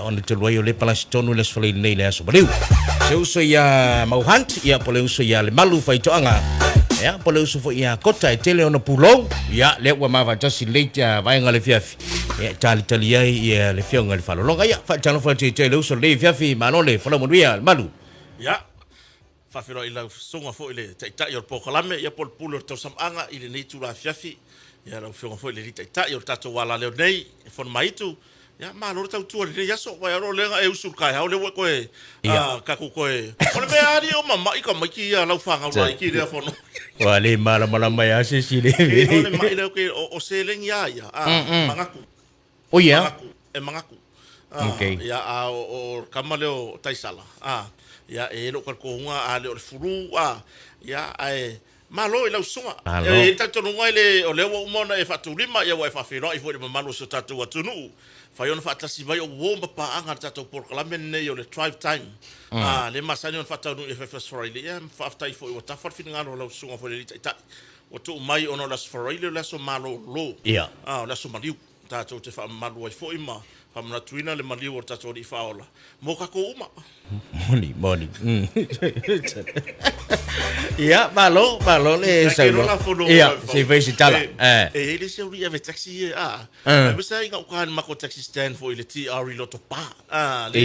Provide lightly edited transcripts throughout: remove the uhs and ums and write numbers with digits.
Ona talu ai o lea e palasi tonu i le Aso Faraile nei i le Aso Maliu. Se uso ia Mau Hunt, ia po o le uso ia Lemalu Faitoaga, ia po o le uso foi ia Kota e tele ona pulou, ia lea ua mafaatasi lelei tia vaega o le afiafi, ia e talitali ai ia le afioga i le Faalologa. Ia, faatalofa atu ia te oe le uso lenei afiafi, malo le folau manuia Lemalu. Ia, faafeiloai i lau Susuga foi i le Taitai o le Polokalame, ia po o le Pule o le Tausamaaga i lenei itula afiafi. Ia lau Afioga foi i le Alii Taitai o le tatou alaleo nei e fono maitu. Ia malo le tautua i lenei aso. Aua o lea na e usu i le taeao lea ua e toe tatou toe. O le mea alii o mama'i tamaiti ia lau fanau laiti lea fono. Ua le malamalama ai lava se isi i le mea. O le ma'i lea o seleni lava ia, manatu. O ia? Manatu, e manatu. Okay. Ia, a o le tama lea o Taisala, ia, e i ai lou talitonuga, a le o le flu, ia, ae malo i lau susuga. Malo. E i ai le talitonuga e le, o lea ua uma ona e faatulima, ia ua e faafeiloai foi i le mamalu o si o tatou atunuu. Fai ona faatasi mai o uo ma paaga a le tatou polokalame lenei o le Drive Time, lea e masani ona faataunuu i FFS Faraile. Ia, faafetai foi ua tafa le finagalo o lau susuga foi i le Alii Taitai. Ua tuu mai ona o le Aso Faraile o le aso malolo, o le aso maliu. Tatou te faamamalu ai foi ma faamanatuina le maliu o le tatou Alii Faaola mo tatou uma. Moni, moni. Ia, malo, malo le saunoa. Ia, se i fai se tala. E i ai le isi aualii ave taxi ia, a. Aemaise lava i gauta i le matou taxi stand foi i le TR i Lotopa. A, le,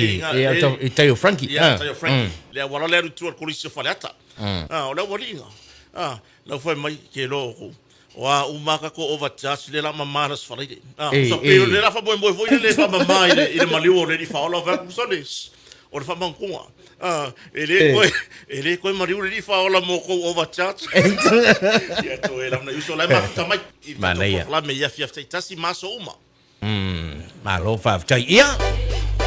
i tai o Frankie. Ia, tai o Frankie. Le auala lea alu i tua i le Kolisi o Faleata. A, o le aualii na. A, lau fai mai, ke loa outou. O a uma a tatou overcharge lea la mama le Aso Faraile. Ah, Ei, so pei ei. le la faamoemoe foi lele e faamama i le i le maliu o le Alii Faaola o fai atu sole. O le faamautuga. Ah, e le Ei. toe e le toe maliu le Alii Faaola mo tou overcharge. Ia toe lava nai uso la e mafuta mai i le tatou Manaia. polokalame i afiafi taitasi ma aso uma. Malo faafetai. Ia,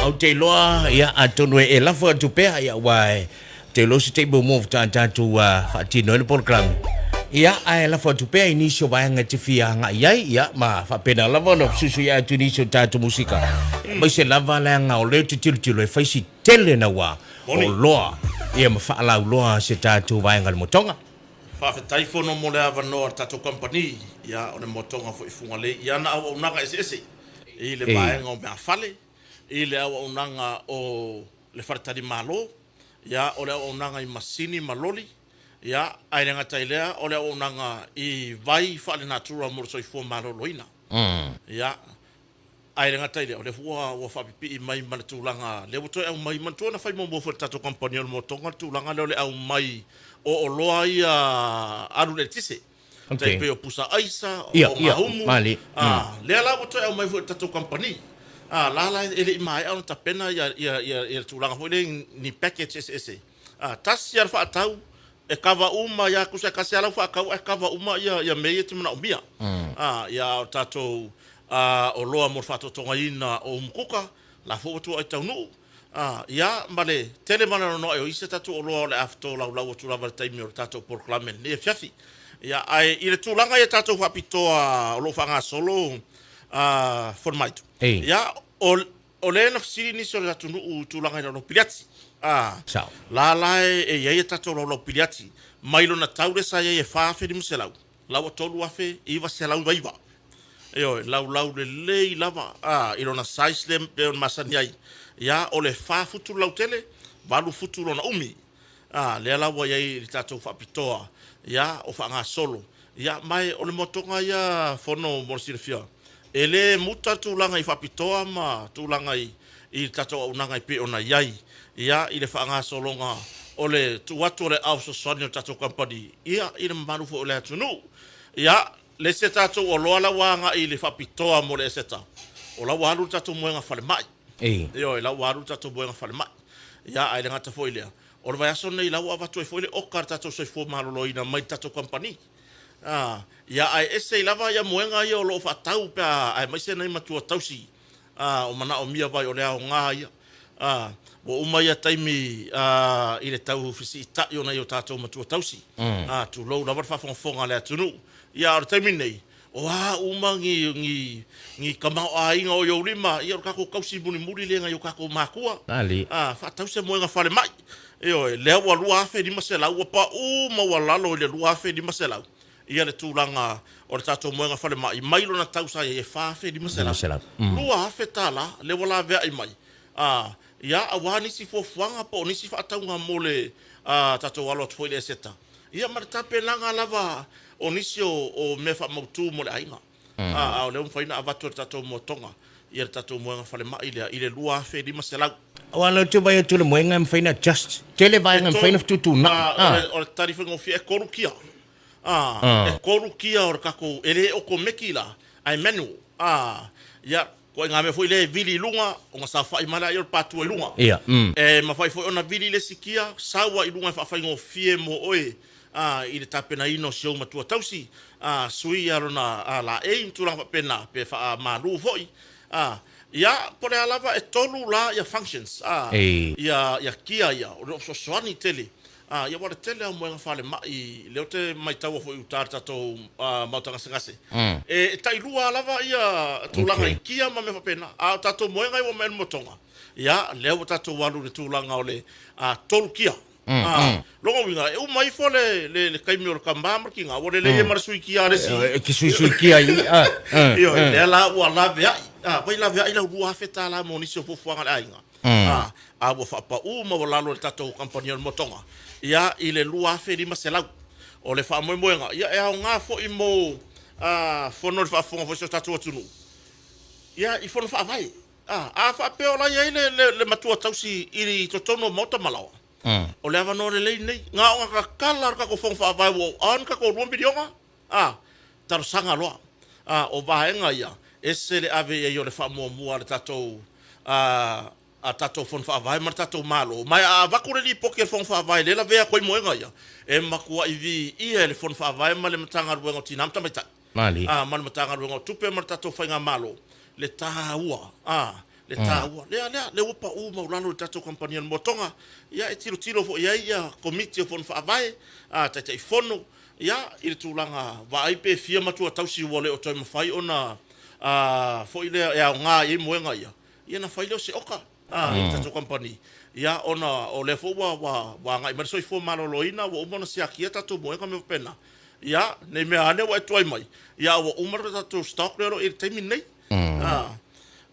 ou te iloa, ia, atonu e lafo atu pea, ia, aua ou te iloa o se taimi muamua faatoa tatou faatino ai le polokalame. Ia, ae lafo atu pea i nisi o vaega e te fia agai i ai, ia, ma faapena lava ona fesuisuiai atu i nisi o tatou musika. Aemaise lava leaga o lea ou te tilotilo e fai si tele naua o loa, ia, ma faalauloa se tatou vaega i le motoga. Faafetai Fono mo le avanoa a le tatou kamupani, ia o le motoga foi i Fugalei i ana auaunaga eseese i le vaega o meafale, i le auaunaga o le faletalimalo, ia o le auaunaga i masini ma loli, ia ae le gata i lea o le auaunaga i vai faalenatura mo le soifua maloloina. Ia Ae le gata i lea, o lea foi ua faapipii mai ma le tulaga lea ua toe aumai. Manatua na fai muamua foi e le tatou kamupani o le Motoga le tulaga lea o le aumai o oloa ia alu i le eletise. Tai pei o pusa aisa, o ogaumu. Lea la ua toe aumai foi e le tatou kamupani. La la e le i maea ona tapena le tulaga foi lea i ni package eseese. Tasi lava le faatau e kava uma ia tusa e tasi lava lau faatau ae kava uma ia mea ia e te manaomia. Ia a o tatou oloa mo le faatotogaina o umukuka, la foi ua tuuai taunuu. Ia ma le tele ma le anoanoai o isi a tatou oloa o le a fetolaulau atu lava i le taimi o le tatou polokalame i lenei afiafi. Ia ae i le tulaga ia tatou faapitoa o lo o faagasolo Fonomaitu, ia o O lea na fesili nisi o le atunuu i tulaga i laulau piliati. A, Sao. la la e i ai a tatou laulau piliati mai lona tau lea sa i ai e $4,500, la ua $3,909. Ioe, laulau lelei lava, a, i lona size lea pei ona masani ai. Ia, o le fa futu le lautele, valu futu lona umi. A, lea la ua i ai i le tatou faapitoa, ia, o faagasolo. Ia, ma e o le motoga ia Fono mo le silafia, E le muta tulaga i faapitoa ma tulaga i le tatou auaunaga e pei ona i ai ia i le faagasologa o le tuu atu o le aao fesoasoani o le tatou kamupani ia i le mamalu foi o le atunuu. Ia, le isi a tatou oloa la ua agai i le faapitoa mo le eseta, o la ua alu le tatou moega falemai. Ioe, la ua alu le tatou moega falemai. Ia, ae le gata foi i lea, o le vaiaso lenei la ua avatu ai foi le oka a le tatou soifua maloloina mai le tatou kamupani. A, ia ae ese ai lava ia moega ia o lo o faatau pe a, aemaise nai matua tausi, a, o manaomia vai o le aoga ia. A, ua uma ia taimi, a, i le tau fesiitai o nai o tatou matua tausi. A, tulou lava le faafogafoga a le atunuu. Ia, a o le taimi lenei, o a uma ni, ni, ni tamaoaiga o i ou lima, ia o le tatou tausi mulimuli lea e nai o tatou matua. A, faatau se moega falemai. Ioe, lea ua 2,500, ua pau maualalo i le 2,500 ia le tulaga o le tatou moega falemai mai lona tau sa i ai e 4,500. $2,000 lea ua laveai mai. Ā, ia, aua nisi fuafuaga po o nisi faatauga mo le, ā, tatou alo atu foi i le Eseta, ia ma le tapenaga lava o nisi o, o mea faamautu mo le aiga. Ā, a o lea ua mafai ona avatu e le tatou moatoga ia le tatou moega falemai lea i le $2,500. Aua o lea ou te vaai atu i le moega e mafai ona adjust. Tele vaega e mafai ona fetuutuunai. Ā, o le tali faigofie, e tolu kia. Ā, e tolu kia o le tatou, e le okomeki la, ae manual. Ā, ia, ituaiga mea foi lea e vili i luga, ona saofai mai lea o le patua i luga. Ia, mm. E mafai foi ona vili le isi kia, sau lava i luga e faafaigofie mo oe, ā, i le tapenaina o si ou matua tausi, ā, sui ia lona, ā, laei ma tulaga faapena, pe faamalu foi, ā, ia, po o le a lava, e tolu la ia functions, ā, Ei. ia, ia kia ia, o lo o fesoasoani tele. Ā, ia ua le tele au moega falemai, lea ou te maitaua foi i uta i le tatou maota gasegase, e tailua lava ia tulaga i kia ma mea faapena, a o tatou moega ia ua omai i le motoga, ia, lea ua tatou alu i le tulaga o le tolu kia. Ā, lona uiga, e uma ifo le, le, le taimi o le tama ma le tina, ua lelei ai ma le sui kia a le isi. E te suisui kia i, ā, ā. Ioe, lea la ua laveai, ā, vai laveai lau $2,000 mo nisi o fuafuaga a le aiga. Ā, a ua faapaū maualalo e le tatou kamupani o le motoga, ia, i le 2,500. O le faamoemoega, ia, e aoga foi mo, ā, fono i le faafofoga foi o si o tatou atunuu, ia, i fono faavae. Ā, a faapea o la e i ai le, le, le matua tausi i totonu o maota ma laoa, o le avanoa lelei lenei. Na ona tatala le tatou fono faavae ua ou earn tatou $2 miliona. A, talosaga loa. A, o vaega ia, ese le ave i ai o le faamuamua a le tatou, a, a tatou Fono Faavae ma le tatou Malo. Ma a avatu le lipoti a le Fono Faavae lea e lavea atu ai moega ia, e matuai viia e le Fono Faavae ma le Matagaluega o Tina ma Tamaitai, a, ma le Matagaluega o Tupe ma le tatou Faigamalo, le taua, a, le taua. Lea, lea, lea ua pau maulalo i le tatou kamupani o le Motoga, ia e tilotilo foi i ai ia Komiti o Fono Faavae, a, Taitaifono, Ia, i le tulaga vaai pe fia matua tausi ua le o toe mafai ona foi lea e aoga i ai moega ia, ia ona fai lea o se oka i le tatou kamupani. Ia, ona o lea foi ua, ua, ua agai mai le soifua maloloina, ua uma ona siakia tatou moega ma mea faapena. Ia, ne i mea ane ua e tuai mai, ia a ua uma le tatou stock lea o lo o i ai i le taimi lenei.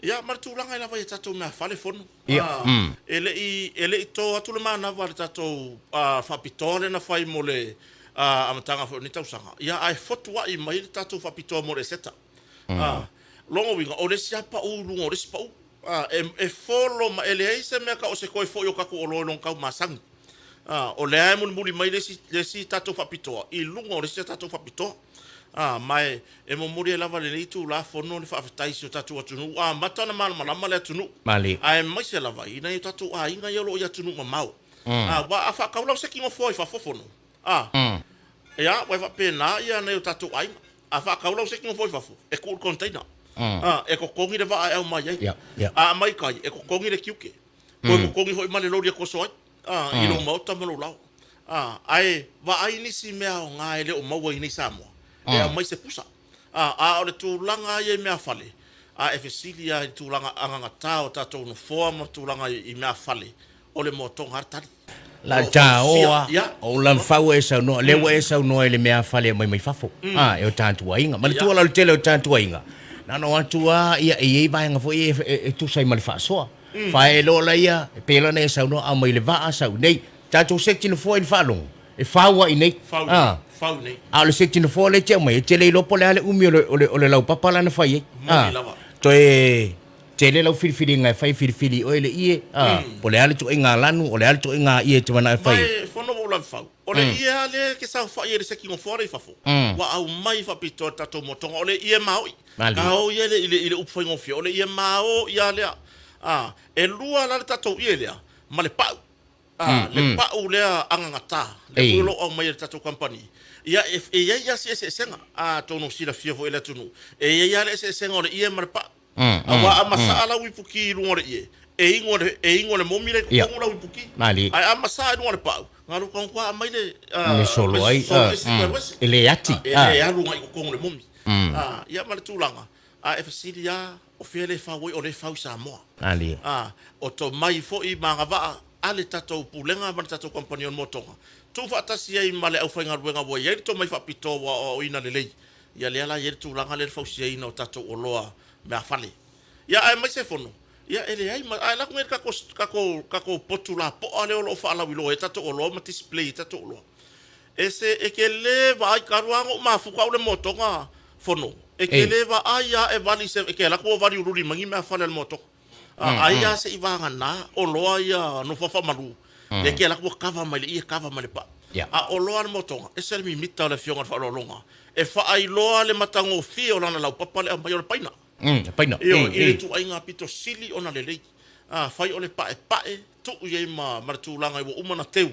Ia, ma le tulaga e lava i a tatou meafale fono. Ia, mm. E le i, e le i tō atu le manava i le tatou faapitoa lea na fai mo le amataga foi o lenei tausaga, ia, ae fotuai mai le tatou faapitoa mo le Eseta. Lona uiga, o le isi lava pau i luga o le isi pau. E, e folo ma e leai se mea tau o se toe foi o tatou oloa i lona tau masani. Ā, o lea e mulimuli mai le isi, le isi tatou faapitoa i luga o le isi tatou faapitoa. Ā, ma e, e momoli ai lava i lenei itula fono le faafetai i si o tatou atunuu ua amata ona malamalama le atunuu, Malie. aemaise lava i nai o tatou aiga ia o lo o i atunuu mamao. Ā, ua a faatau lau seki nofoa i fafo fono. Ā, ia, ua e faapena ia nai o tatou aiga. A faatau lau seki nofoa i fafo, e tuu i le container. Ā, e totogi le vaa e aumai ai. Ia, ia. A aumai i tai, e totogi le tiute. Toe totogi foi ma le loli e toso ai, ā, i lou maota ma lou laoa. Ā, ae vaai nisi mea aoga e le o maua i inei Samoa, e aumai se pusa. Ā, a o le tulaga ia i meafale, a e fesili lava i le tulaga agagatā o tatou nofoa ma tulaga i meafale, o le moatoga lava le tali. La taoa o lan fau e saunoa, lea ua e saunoa i le meafale e aumai mai fafo, a, e o tatou aiga. Manatua la o le tele o tatou aiga, na ona o atu lava, ia, e i ai vaega foi ia e tusa ai ma le faasoa. Fae loa laia, e pei la ona e saunoa, aumai le vaa, sau i nei. Tatou seti nofoa i le faalogo, e fau lava i nei. A, a o le seti nofoa lea e te aumai, e te le iloa po o le a le umi o le, o le, o le laupapa la na fai ai. A, toe tele lau filifiliga e fai, filifili i oe le ie, a, po o le a le ituaiga lanu, o le a le ituaiga ie e te manao e fai ai. Ma e fono ua ou lavefau. O le ie lava lea e te saofai ai i le seti nofoa lea i fafo, ua aumai faapitoa e le tatou motoga, o le ie maoi. Ka o ia i le, i le upu faigofie, o le ie maoi lava lea. A, e lua la le tatou ie lea ma le pau. A, le pau lea agagatā, lea foi o lo o aumai e le tatou kamupani. Ia, e, e i ai lava si eseesega, atonu o silafia foi e le atunuu, e i ai lava le eseesega o le ie ma le pau. Aua a masaa lau ipuki i luga o le ie, e inu e le, e inu e le momi lea i totonu lau ipuki. Ae a masaa i luga o le pau, galu tonu aumai le, Le solo ai, solo ese toe alu ese. E le ati. E le alu agai i totonu o le momi. Ia ma le tulaga, a e fesili lava, o fea le fau ai, o lea e fau i Samoa. O tomai foi ma agavaa a le tatou Pulega ma le tatou Kamupani o le Motoga, tuufaatasi ai ma le aufaigaluega ua i ai le tomai faapitoa ua aoaoina lelei. Ia lea la e i ai le tulaga lea i le fausiaina o tatou oloa meafale. Ia aemaise fono. Ia, e leai ma, ae lako nei le tatou, tatou, tatou potu lapoa lea o lo o faalauiloa ai tatou oloa ma display ai tatou oloa. E se, e te le vaai, talu lava ona ou mafuta au i le motoga Fono, e te le vaai lava e vali se, e te alu atu ua valiululi mai ni meafale a le motoga. Ai lava se i vagana oloa ia nofoa faamalu, lea e te alu atu ua kava mai le ie, kava mai le paa. A oloa a le motoga, ese le mimita o le afioga i le faaaloaloga, e faailoa le matagofie o lana laupapa le aumai o le paina. Paina. Ioe, i le ituaiga pito sili ona lelei. Afai o le paepae, tuu i ai ma le tulaga ua uma ona teu.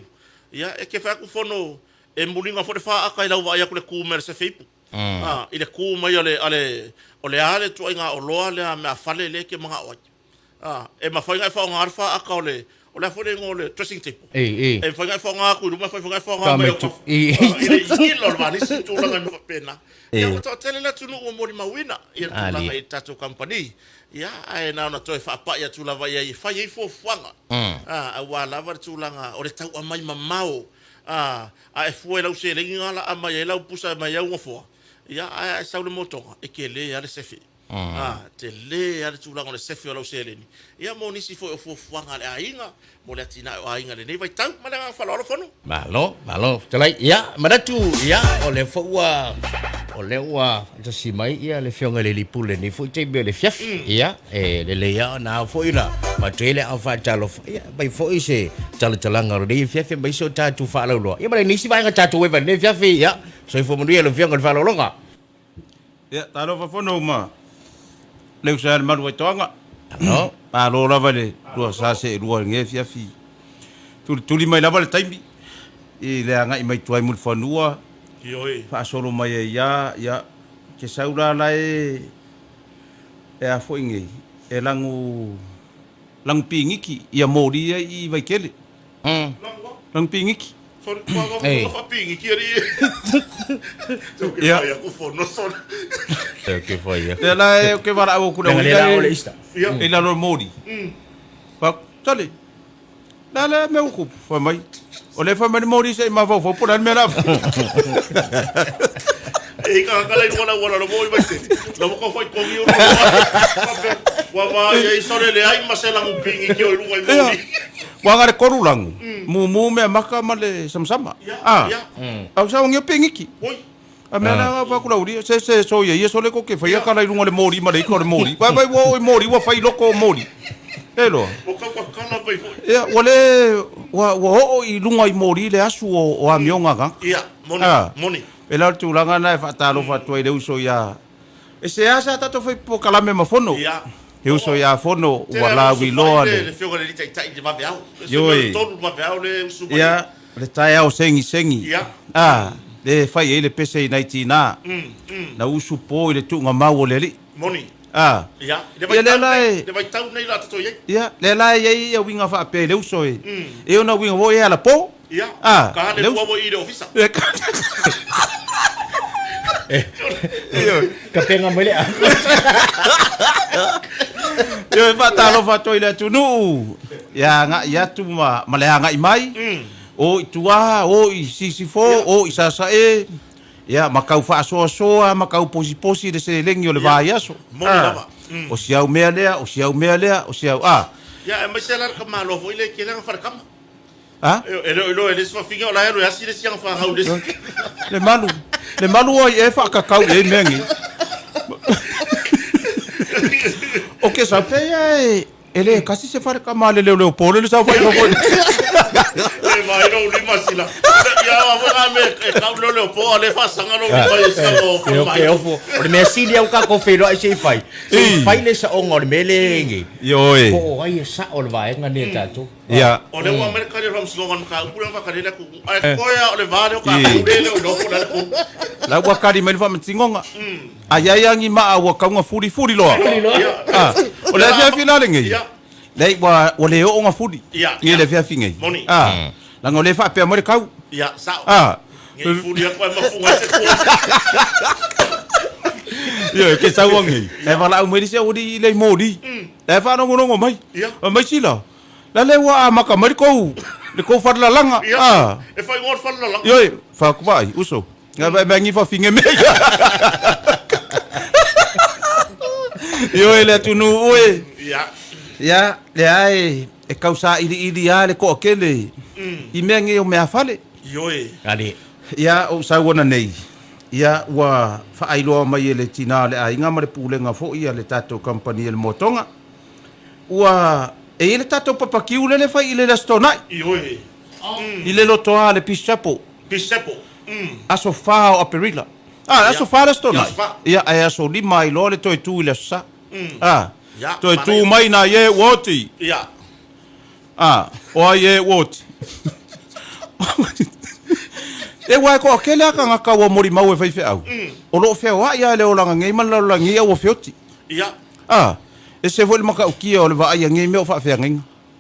Ia, e te fai atu Fono, e muliga foi le faata i lau vaai atu i le tu mai a le sefe ipu. I le tu mai a le, a le, o le a le ituaiga oloa lea meafale lea e te manao ai. E mafai ona e faaaoga le faata o le, o le a foi le igoa o le dressing table. E mafai ona e faaaoga atu i luma, mafai ona e faaaoga mai autafa. I le ila o le vanisi, tulaga mea faapena. Ia, ua toatele le atunuu ua molimauina ia le tulaga i le tatou kamupani. Ia, ae na ona toe faapai atu lava i ai e fai ai fuafuaga, aua lava le tulaga o le tau aumai mamao, a e fua i lau seleni na laa mai ai lau pusa mai au nofoa, ia, ae a e sau i le motoga, e tele lava le sefe. Tele lava le tulaga o le sefe o lau seleni, ia mo nisi foi o fuafuaga a le aiga, mo le atinae o aiga i lenei vaitau. Ma le agaga faaaloalo Fono. Malo, malo, fetalai. Ia, manatu, ia, o lea foi ua, o lea ua faatasi mai ia le Afioga i le Alii Pule i lenei foi taimi o le afiafi. Ia, e lelei lava ona ao foi ona avatu ai le aao faatalofa, ia, aumai foi se talatalaga o lenei afiafi aemaise o tatou faalauiloa, ia ma nisi vaega tatou eva i lenei afiafi. Ia, soifua manuia lau Afioga i le faaaloaloga. Ia, talofa fono ma le uso ia le malu aitoaga. Malo. Malo lava le lua sa seelua i lenei afiafi. Tulituli mai lava le taimi i le agai mai tua i Mulifanua, Ioe. faasolo mai ai lava, ia, ke sau la la e, e a foi nei, e lagu, lagu pigiki ia moli ia i Vaitele. Lagu pigiki. Sorry, kua kua kua faapigiki alii. Tau ke Ia. whai aku fono sorry. Tau ke whai aku. Lea la e ke valaau atu le Leaga le la o le Easter. Ia. I lalo o le moli. Fa, sole, le a le mea ua tupu? Fai mai, o lea e fai mai le moli se i mafaufau po o le a le mea la E ika ka lai wala wala lo moi vai te. La waka whai kongi o lo. Wa wa ia i sore le ai ma se langu pingi ki o i runga i moli. Ua aga le kolu lagu, mumu mea maka ma le samasama. Ia, ia. Au sa wangi o pingiki. Oi. A mea la fa kula uri, se se so ia ia sole ko ke whai aka lai runga le mori ma le ika o le mori. Vai vai ua o i mori, ua whai loko o mori. E loa. O kau ka kala mai foi. Ia, ua le, ua, ua oo i lunga i mori le asu o, o amioga ga. Ia, moni, moni. E la o le tulaga lena e faatalofa atu ai i le uso ia, e seasea a tatou fai polokalame ma Fono. Ia. He uso ia Fono Tele ua lava usu lauiloa fai le le. le afioga i le Alii Taitai i le vaveao. Le Ioe. tolu le vaveao le usu mai. Ia, le taeao segisegi. Ia. A, le fai ai le pese i nai tina. Na usu po i le tuugamau o le Alii. Moni. A. Ia, le Ia lea vaitau la nei, e. le vaitau nei la tatou i ai. Ia, lea la e i ai ia uiga faapea i le uso e. E ona uiga foi e alapo. Ia, A, ka le le lua uso. mo i le ofisa. Ia, ka. Kapega mai le a. Ia, e faatalofa atu ai i le atunuu, ia agai atu ma, ma le agai mai. O i tua, o i Sisifo, o i Sasae. Ia, ma tau faasoasoa ma tau posiposi le seleni o le vaiaso. Moni lava. O si au mea lea, o si au mea lea, o si au, a. Ia, aemaise la le tamaloa foi lea e tele ana falekama. A? E le o iloa e le isi fafine o la e alu e asi le isi ana fahau i le isi. Le malu, le malu ai e faakakau i ai mea nei. O ke sau pea ia e, E le kasi se falekama a le leoleo pole le saofaiga foi. E mai lou lima sila. Ia wa foi nga me e kau leoleo po a le faasaga lou lima i sila o E mai. e ofo. O le mea sili au ka feiloai se i fai. Se i fai le saoga o le mea le nei. Ioe. Po o ai e sao le vaega nei a tatou. Ia. O lea ua aumai le kali o le faamasinoga o le mataupu lea na faakalele atu. Ae koe lava o le va lea o tatou lea e le o iloa po o le a le tonu. La ua kali mai le faamasinoga. A i ai lava ni maa ua tau na fulifuli loa. A, o le afiafi la lenei, leai ua, ua le oo na fuli i le afiafi nei. A, leaga o lea e faapea mai le kau. A. Ioe, ke sau nei, e valaau mai le isi aualii i le moli, la e faalogologo mai. Fai mai sila, la lea ua amata mai le kou, le kou falelalaga. A. Ioe, fai atu vaai, uso. Nga vai mai ngifa finge me. Ioe le atunuu oe. Ia. Ia, lea e, e kau sailiili lava le toatele i mea nei o meafale. Ioe. Ali. Ia, ou sau ana nei, ia, ua faailoa mai e le tina o le aiga ma le pulega foi a le tatou kamupani a le Moatoga, ua e i ai le tatou papakiu lele e fai i le Aso Toonai. Ioe. I le lotoa a le Peace Chapel. Peace Chapel. Aso 4 o Aperila. Ah, aso 4 le Aso Toonai. Ia, ae aso 5 ai loa le toe tu i le Aso Sa. Ah, toe tu mai nā ie ua oti. Ia. Ah, o ai e ua oti. E ua e toatele a tagata ua molimau e faifeau. O lo o feoai lava i le olaga nei ma le lalolagi nei a ua feoti. Ia. Ah, ese foi le matautia o le vaaia nei mea o faafeagaiga.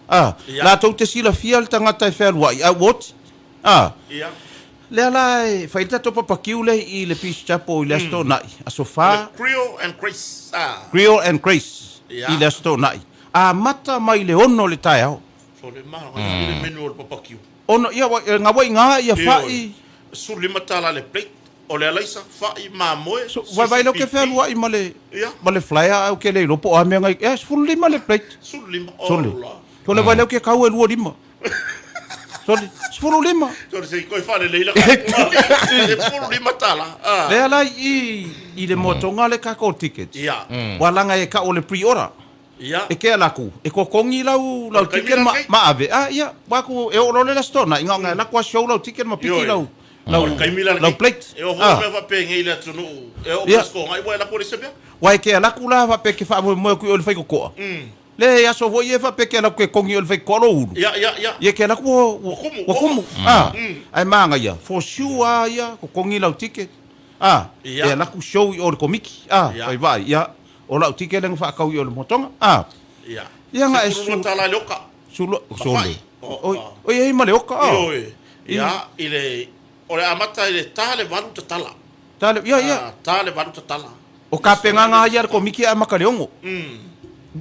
Ah, latou te silafia le tagata e fealuai a ua oti. A, Ia. lea la e fai le tatou papakiu lea i le Peace Chapel i le Aso Toonai, aso fa. O le Creole and Grace. A. Creole and Grace Ia. i le Aso Toonai. Amata mai le 6 o le taeao. Sole ma, i le menu o le papakiu. Ono, ia, wa, e ngaua i ngā, ia fa'i. Ioe. $15 le plate, o le alaisa, fa'i, mamoe, So, vaivai lea ou te sisi, pipi. fealuai ma le, Ia. ma le flyer ae ou te le iloa po o a mea ngai, ia, 15 le plate. 15, Sole. ola. Sole, vaai lea ou te kau e 25. Sole, 15. Sole, se i koe faalelei la ka 15 tala. Ah. Lea la i, i le moatoga le kako tickets. Ia. Ua laga e kau o le pre-order. Ia. E kea laku, e kokongi lau, lau O le taimi ticket la ma, kei. ma ave. Ah, ia, wa ku e oo loa le aso toonai, nga onga e laku a show lau ticket ma piki Ioe. lau, lau, O le taimi la lau lenei. plate. E oo foi Ah. mea faapenei i le atunuu. E oo Ia. ma sikoga, ua e laku le se mea. Wa e kea laku la faapea ke faamoemoe aku i o le faikokoa. Le aso foi e faapea ke alaku ke kongi o le faikokoa lo ulu. Ia, ia, ia. Ia ke alaku ua, ua, Ua kumu, ua kumu. Ah, ae māngaia, for sure a ia, ko kongi lau ticket. Ah, Ia. e alaku show i o le komiki. Ah, Ia. fai vaai, ia, o lau ticket lea na faakau i o le motoga. Ah, Ia. ia nga e Sefulu lua su, tala i le oka. su, Ma sole. fa'i. O, Oi, ah. oi e i ma le oka, ah. Ioe. Ia, i le, o le amata i le ta le valu tatala. Ta le, ia, ia. Ah, ta le valu tatala. O ka penganga ia le komiki a maka le ongo.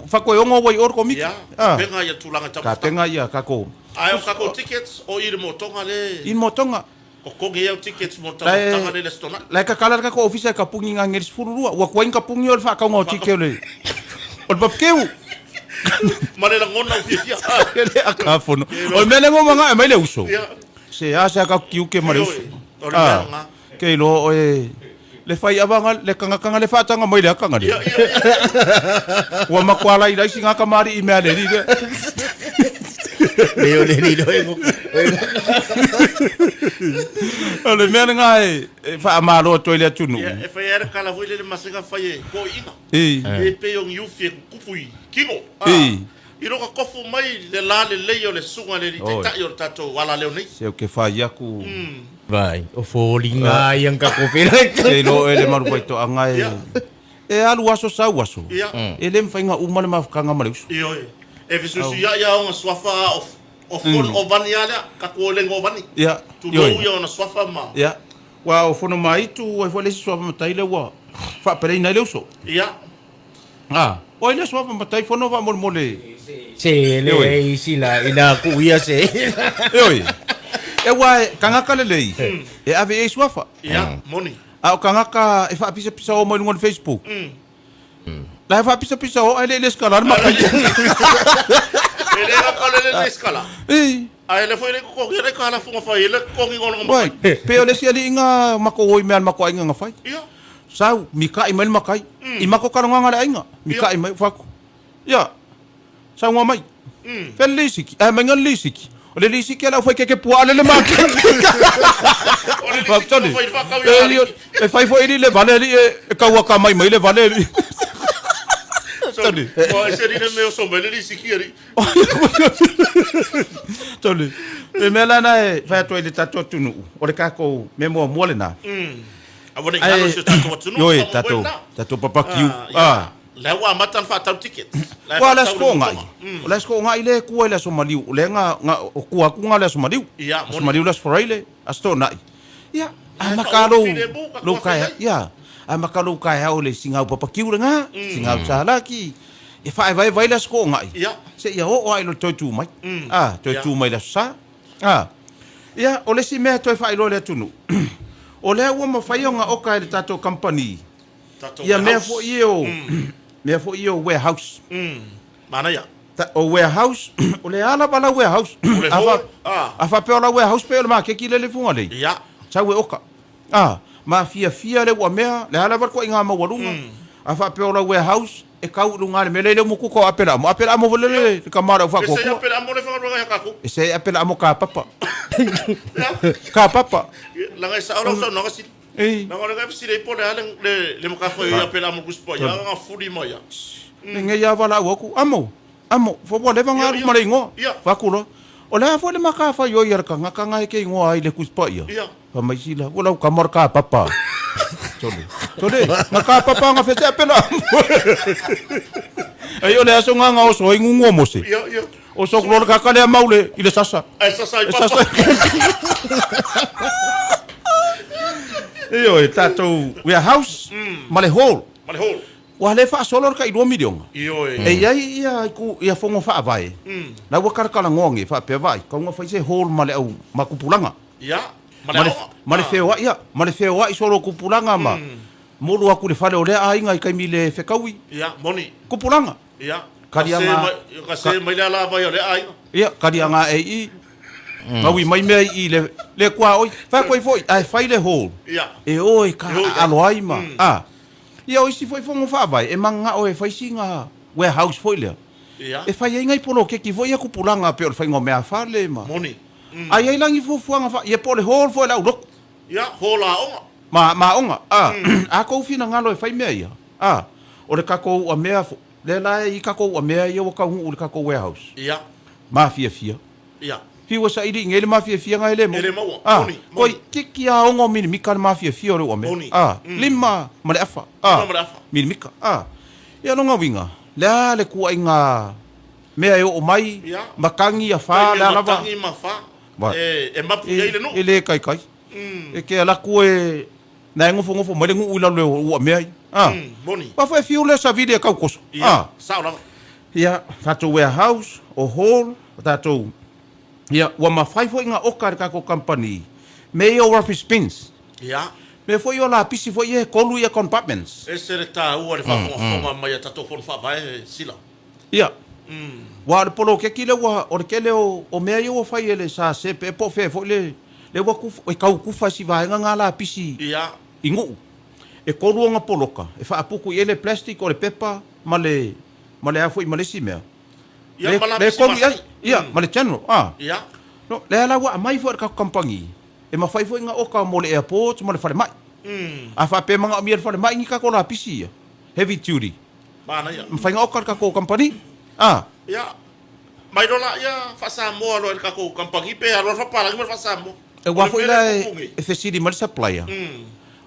Fa koe ongo wai o le komiki. Ia, Ah. penga ia tulaga Ka tamatanga. penga ia ka ko. Ae o kako tickets o i le motonga le. I motonga. Ko kongi ia tickets mo Lae- tamatanga le le stona. Lae ka kala le kako ofisa e ka pungi ngā ngeri 12. Ua kuai ka pungi o le whaakaunga o tike o le. O le papakeu. Ma le langona o fiafia. Ah. Le a ka fono. O le mea le ngoma ngā e mai le uso. Ia. Se a se a ka kiuke ma le uso. Ioe. O le mea ngā. Ke iloa oe le fai avanga le kangakanga le faatanga mai le akanga le. Ia, ia, ia. Ua makuala i laisi ngā kamari i mea le li le. Le o le li lo e ngo. O le mea ngā e, e whaamalo atu ai le atunuu. Ia, e fai era kala foi le le masenga fai e ko ina. E. E pe o ngiufi e kukupu i kino. Ah. E. I roka kofu mai le la le lei o le sunga le li Oi. taitai o le tatou ala leo nei. Se o ke whai aku. Vai, o foliga ia nga ko fela. Te iloa e le maru pai toanga e. Ia. E alu aso sau aso. Ia. E le mawhainga uma le mafukanga ma le uso. Ioe. E fesuisuiaʻi a ona suafa o o fono o vani a lea, ka ku o lengo o vani. Ia. Tulou ia ona suafa ma. Ia. Ua o fono maitu ai foi le isi suafa matai lea ua faapeleina ai le uso. Ia. Ah, o ai le suafa matai fono faamolemole. Se le Ioe. e sila ina ku ia se. Ioe. E ua e kangaka lelei. E ave i ai suafa. Ia, moni. A o kangaka e faapisapisa o mai luga o le Facebook. La e faapisapisa o ae le i le skala le makai. E le ka le le skala. E. Ae le foi le kokogi le ka la funga fai le kokogi ngolo ngoma. Wai, pe o le isi aliiga mako oi mea a le mako aiga na fai. Ia. Sau, mika'i mai le makai. I mako kalogaga le aiga, mika'i mai faku. Ia, saunoa mai. Fea le lisiki? Ae maiga le lisiki. O le lisiki a le aufaikeke puaa le le maketi. O le lisiki ua fai i le faakau ia alii. E fai foi alii le vale alii e kauaka mai mai le vale alii. Sorry. Ua ese alii le mea o so mai le lisiki alii. Tole. Le mea lena e fai atu ai i le tatou atunuu, o le kakou mea muamua lena. Aua ne i galo i si o tatou atunuu, Ioe, faamoemoe tatou, lena. tatou papakiu. Ah, ia. Lea ua amata ona faatau tickets. La e Ua o le aso faatau le toonai. motoga. O le aso toonai lea e kua i le aso maliu. O lea na, na, o kua atu na o le aso maliu. Ia, Aso moni. maliu le aso Faraile, aso toonai. Ia, La e amata faaofi lou, filemu ka lou kua kaea, fai ai. ia, amata lou kaeao i le singau papakiu lena, singau salaki. E faaevaevae le aso toonai. Ia. Seia oo lava i lo toe tu mai. Ah, toe Ia. tu mai i le aso Sa. Ah. Ia, o le isi mea e toe faailoa i le atunuu, o lea ua mafai ona oka e le tatou kamupani Tatou ia mea warehouse. foi ia o, mea foi ia o warehouse. Manaia. Ta, o warehouse, o le a lava lau warehouse. O le A fa, hall, a. a faapea o lau warehouse pei o le makeki lea le Fugalei. Ia. Sau e oka. A, mafiafia le uamea, le a lava le toaiga maualuga. A faapea o lau warehouse, e kau i luga le mea lea i le umukuka o Apela Amo. Apela Amo foi lele le tama o le au E se faatuatua. Apela Amo le faigaluega ia tatou. E se Apela Amo kapapa. Ia. Kapapa. Leaga e sao lau saunoaga sili. Ei. Leaga o le ga e fesili ai po o le a le, le, le matafaioi a Apela Amo Tusi Paia, ga fuli mai ia. Lenei lava valaau atu, Amo, amo, fa ua leva ona alu ma le igoa. Fa atu loa, O le a foi le matafaioi a le tagata na e te igoa ai le Tusi Paia? Fai mai sila, Ua lau tama o le kapapa. Sole, sole, na kapapa na fese apela amo. Ai o le aso nga nga oso ai ngungu o Mose. Oso ku loa le kaka lea mau le i le sasa. Ae sasa ai E papa. sasa. Ioe, tatou warehouse ma le hall. Ma le hall. Ua le faasolo le tai lua miliona. Ioe. E i ai ia ku ia fono faavae. La ua kalakalanoa nei faapea vaai, kau na fai se hall ma le au ma kupulaga. Ia, ma le Ma le aoga. ma le feoai ia, ma le feoai solo kupulaga ma molu atu i le fale o lea aiga i taimi le fekaui. Ia, moni. Kupulaga. Ia, ka Kali se aga mai, ka se mai le alavai o lea aiga. Ia, kali aga e i Gaui mai mea i le le kuaoi. Fai koe foi, ae fai le hall. Ia. E o e ka E o i ai. aalo ai ma. A. Ia o isi foi fono faavae, e mananao e fai sina warehouse foi lea. Ia. E fai ai nai poloketi foi ia kupulaga pei o le faiga o meafale ma. Moni. A i ai la ni fuafuaga fa, ia po o le hall foi o le au lotu. Ia, hall aoga. Ma, ma aoga. A, a kou finagalo e fai mea ia. A, o le kakou uamea fo, lea la e i kakou uamea ia ua taunuu i le kakou warehouse. Ia. Mafiafia. Ia. Fiu e saili i nei le mafiafiaga e le maua. E le maua. A, Moni, koi moni. kiki a ono milimika le mafiafia o le uamea. Moni. A, lima ma le afa. A, Lima ma le afa. milimika. A, ia lona uiga, le a le kuaiga mea e oo mai, Ia. matagi a fa, Taimi le a lava. matagi ma fa. Vai. E, e mapu i ai le nuu. E le kaikai. E ke ala atu e na e nofonofo mai le nuu i lalo o uamea ia. A, Moni. Aua foi e fiu le savili e kaukoso. Ia, A. sao lava. Ia, tatou warehouse, o hall, o tatou, ia, ua mafai foi na oka e le tatou kamupani me ia o rubbish bins. Ia. Me foi o lapisi foi ia e kolu ia compartments. Ese le taua le faafogafoga mai a tatou Fono Faavae, Sila. Ia. Ua o le poloketi lea ua, o le tele o, o mea ia ua fai e le SACEP po o fea foi le, lea ua kufa, e tau kufa si vaega nga lapisi Ia. i Nuu. E kolu ona poloka, e faapuku i ai le plastic o le pepa ma le, ma le a foi ma le isi mea. Ia, Le, ma le lapisi kolu i ai, masani. ia, ma le general, a. Ia. No, lea la ua aumai foi e le tatou kamupani, e mafai foi ona oka mo le airport ma le falemai. A faapea e manaomia e le falemai ni tatou lapisi ia, heavy duty. Manaia. Mafai ona oka e le tatou kamupani, a. Ia, mai loa laia faa-Samoa loa i le tatou kamupani pe alu le faapalagi ma le faa-Samoa. Aua O le foi mea la lea e e tupu nei. e fesili mai le supplier,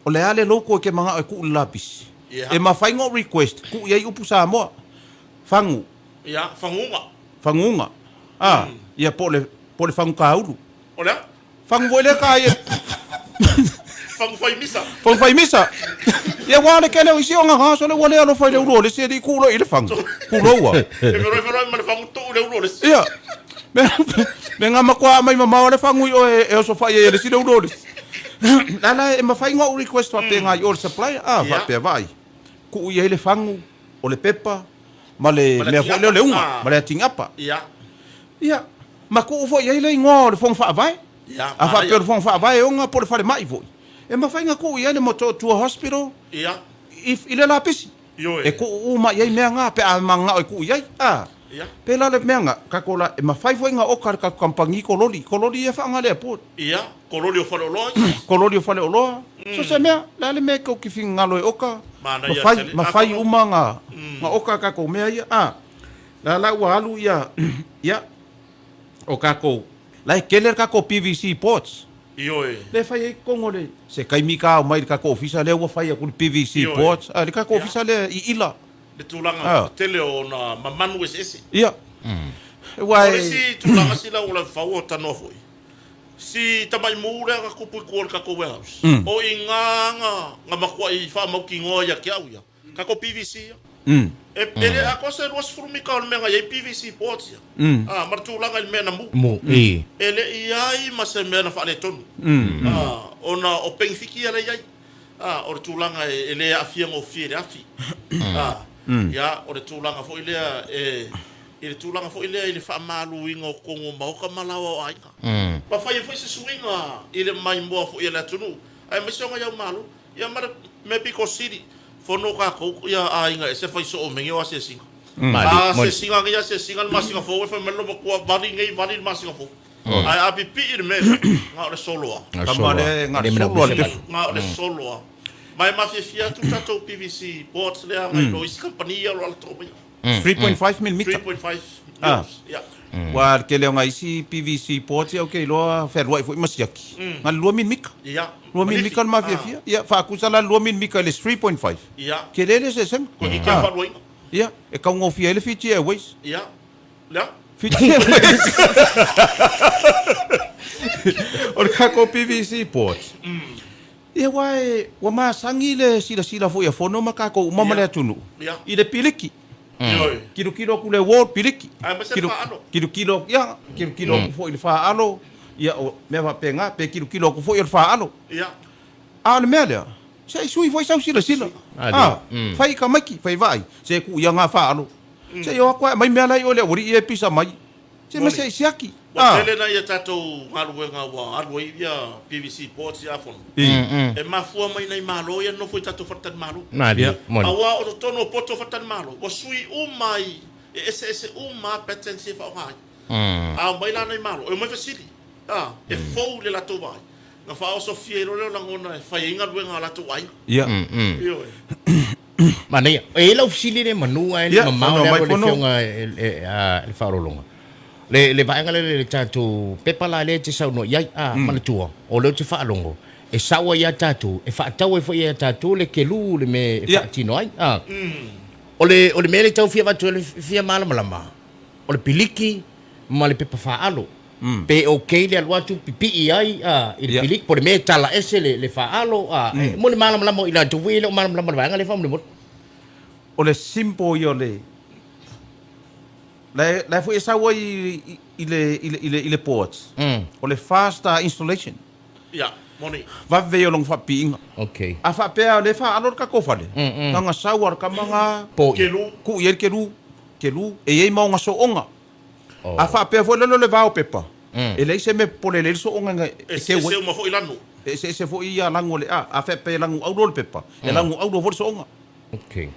o le a le logo e ke manao e tuu i le lapisi. Ia. E mafai ona ou request, tuu i ai upu Samoa, fagu. Ia, faguga. Faguga. A, ia po o le, po o le fagukaulu. O le a? Fagu foi lea ka ia. Fagu fai misa. Fagu fai misa. Ia ua le kele o isi o ngā so le ua le alofa i le ulu o le isi e li ku lo i le fagu. Ku lo ua. E feloi feloi ma le fagu tuu le ulu o le isi. Ia. Me, me ngā makoa mai mamao le fagu i oe e oso fai e le isi le ulu o le isi. La la e mawhai ngā u request whapea ngā i o le supplier. Ah, whapea vai. Ku i ai le fagu o le pepa ma le mea foi lea o le uga, ma le atigapa. Ia. Ia, ma tuu foi i ai le igoa o le Fono Faavae. Ia, A faapea o le Fono Faavae e oga po o le falemai foi. E mafai ona tuu i ai le Motootua Hospital Ia. i, i le lapisi. Ioe. E tuu uma i ai mea nga pe a manao e tuu i ai. A. Ia. Pela le mea nga, kako la, e mafai foi nga oka le kako kampangi kololi. Kololi e whaanga le airport. Ia, kololi o Faleoloa ia. Kololi o Faleoloa. So se mea, le a le mea kou ki whingalo e oka. Manaia Mafai, tele. mafai uma nga, nga oka kako mea ia. A, la la ua alu ia, ia, o kako, la e kele le kako PVC boards. Ioe. Le fai ai kongo le, se kaimi ka au mai le kako ofisa lea ua fai aku le PVC Ioe. boards. A, le kako Ia. ofisa lea i ila. Le tulaga Ah. tele o ona mamanu eseese. Ia. Ua O le e, isi tulaga sila ua fau o tanoa foi. Si tamai mu lea ka kupu i kua o le kako warehouse. O i ngā nga, nga makua i whaamaukinoa ia ki au ia. Kako PVC ia. E, e le akoa se 20 mika o le mea nga iai PVC boards ia. Ah, ma le tulaga i le mea na mu. Mu, i. E le i ai ma se mea na faaletonu. Ah, ona o pengifiki ia le iai. Ah, o le tulaga e, e le aafia gofie i le afi. Ah, ia, o le tulaga foi lea e, i le tulaga foi lea i le faamaluina o totonu o maota ma laoa o aiga. Ma fai ai foi se suiga i le maimoa foi a le atunuu aemaise o nai au malo. Ia ma le mea pito sili, fono tatou ia aiga ese fai soo mea nei o asiasiga. A asiasiga nei asiasiga le masina fou e fai mai le loomatua vali nei vali le masina fou. Ae a pipii le mea lea, na o le solo lava. Tama lea na o le solo lava le pefu. Na o le solo lava. Ma e mafiafia atu tatou PVC boards lea agai lo isi kamupani ia o lo o alu maia. 3.5 millimeter. 3.5 mils, ia. Aua o le tele o nai isi PVC boards ia ou te iloa fealuai foi ma siaki, na o le 2 milimita. Ia. 2 milimita le mafiafia. Ia, faatusa la le 2 milimita i le 3.5. Ia. Tele le eseesega. Toeitiiti lava faaluaina. Ia, e taugofie ai le Fiji Airways. Ia. Le a? Fiji Airways. O le tatou PVC boards. Ia aua e, ua masani le silasila foi a Fono ma tatou uma ma le atunuu i le piliki. Tilotilo atu le wall piliki. Tilotilo, ia, tilotilo atu foi i le faalo, ia o mea faapena, pe tilotilo atu foi o le faalo. A o le mea lea, se i sui foi sau silasila. A, fai i tamaiti, fai vaai, se tuu ia ngā faalo. Se i o atu ae aumai mea la i o le aualii ia e pisa mai. Se mea se i siaki. Ua tele nai a tatou galuega ua alu ai ia PVC boards ia Fono. E mafua mai nai malo ia nofo i tatou faletalimalo. Aua o totonu o poto o faletalimalo ua sui uma ai, e eseese uma lava patterns ia e faaaoga ai. A omai la nai malo, e omai fesili, a, e fou i le latou vaai. Na faaosofia ai loa lea o lagona e fai ai galuega a latou aiga. Ioe. Manaia. E i ai lau fesili lea manu ae le mamao le alu a le afioga i le faaoloologa. Le le vaega lea le tatou pepa la lea e te saunoa i ai, a, manatua, o lea ou te faalogo, e sao ai ia tatou, e faatau ai foi ia tatou le kelu le mea e faatino ai. A. O le o le mea lea e tau fia avatu ai le fia malamalama, o le piliki ma le pepa faalo. Pe ok le alu atu pipii ai a, i le piliki, po o le mea e tala ese le, le faalo a, e, mo le malamalama o i latou foi e le o malamalama i le vaega lea faamolemole. O le simple ia o le, la e, la e foi e sau ai i, i le, i le, i le, i le boards, o le fast installation. Ia, moni. Vave ia o lona faapipiiga. Ok. A faapea o lea e faalo le tatou fale, na ona sau lava o le tama na Po'i. Kelu. Tuu i ai le kelu, kelu, e i ai ma ona sooga. A faapea foi lea o le vao pepa, e leai se mea popole lelei le sooga e teu ai. Eseese uma foi lanu. E eseese foi ia lanu o le a. A faapea e lanu auro le pepa, e lanu auro foi le sooga.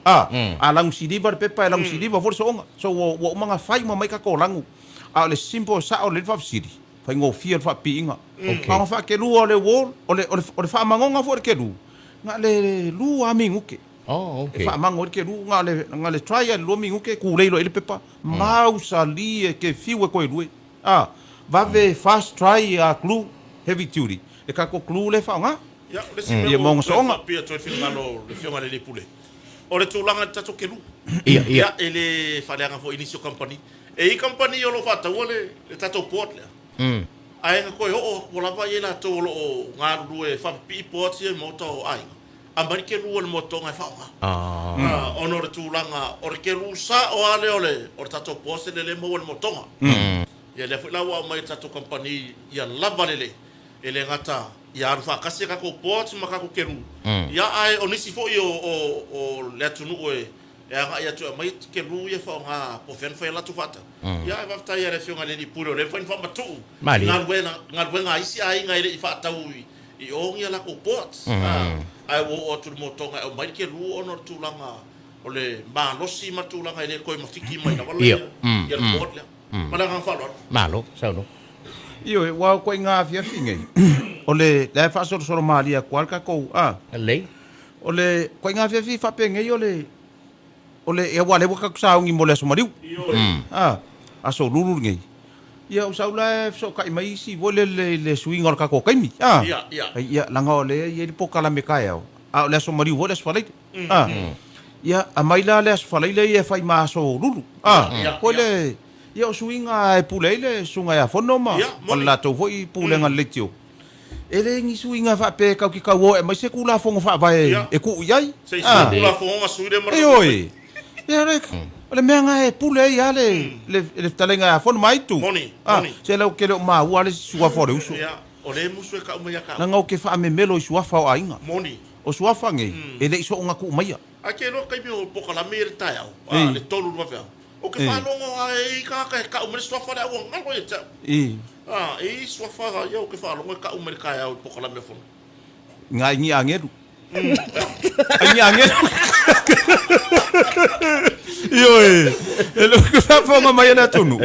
A, a lanu siliva le pepa, e lanu siliva foi le sooga. So ua, ua uma ona fai uma mai tatou lanu. A o le simple sao lelei le faafesili, faigofie le faapipiiga. A ona faakelua o le wall, o le, o le, o le faamagoga foi o le kelu, na o le 2 minute. Oh, E faamago ai le kelu, na o le, na o le try lava i le 2 minute, kulei loa i ai le pepa. Mausali e ke fiu e koe lue. A, vave fast try a glue, heavy duty. Le tatou glue lea e faaaoga. Ia, o le isi mea ua toe faapipii atu ai le finagalo o le Afioga i le Alii Pule, o le tulaga i le tatou kelu. Ia, ia. Ia, e le faaleaga foi i nisi o kamupani. E i ai kamupani o lo o faataua le, le tatou board lea. Ae na toe oo atu lava i ai latou o lo o galulue e faapipii boards ia i maota o aiga. Aumai le kelu o le motoga e faaaoga. Ona o le tulaga, o le kelu sao lava lea o le, o le tatou boss lea e maua i le motoga. Ia lea foi la ua aumai e le tatou kamupani ia lava lelei, e le gata ia alu faatasi a tatou boards ma tatou kelu, ia ae o nisi foi o, o, o le atunuu e, e agai atu e aumai kelu ia e faaaoga po o fea na fai ai latou faatau. Ia ae faafetai lava i le Afioga i le Alii Pule o lea e mafai ona faamatuu galuega, galuega a isi aiga e le i faatau i, I o ni a latou boards, ae ua oo atu i le motoga e aumai le kelu ona o le tulaga o le malosi ma le tulaga e le toe mafiki mai lava ia le board lea. Ma le agaga faaaloalo. Malo, saunoa. Ioe, ua o ituaiga afiafi nei, o le la e faasolosolo malie atu lava le tatou, a. Lelei. O le ituaiga afiafi faapenei o le, o le, aua o lea ua tatou sauni mo le Aso Maliu. A, Aso Lulu lenei. Ia ou sau la e fesootai mai isi foi lele i le suiga o le tatou taimi, a. Ia, ia. Ia, leaga o lea e i ai le polokalame taeao, a o le Aso Maliu foi le Aso Faraile, a. Ia, aumai la le Aso Faraile ia e fai ma Aso Lulu, a. Ia, Foi le, ia o suiga e pule ai le Susuga ia Fono ma, ma le latou foi pulega leitio. E le ni suiga faapea e tatou te tau o e aumai se Tulafono Faavae e tuu i ai. Se i sui Tulafono ona sui lea ma le Ioe. Ia le, o le mea lena e pule ai lava le, le, le fetalaiga ia Fono ma Aitu. Moni, moni. Se lau ke le o maua le isi suafa o le uso. Ia, o lea e musu e kau mai ia kau. Leaga ou te faamemelo i suafa o aiga. Moni. O suafa nei, e le i soona tuu maia. Ae ke iloa taimi o polokalame ia i le taeao, le 3 i le vaveao. Ou te faalogo lava e i ai tagata e tau mai le suafa lea, ua galo ia te au. A, e i ai suafa ia ou te faalogo e tau mai le taeao i polokalame o Fono. Ngai ni agelu. Ai ni agelu. Ioe. E le faafofoga mai a le atunuu.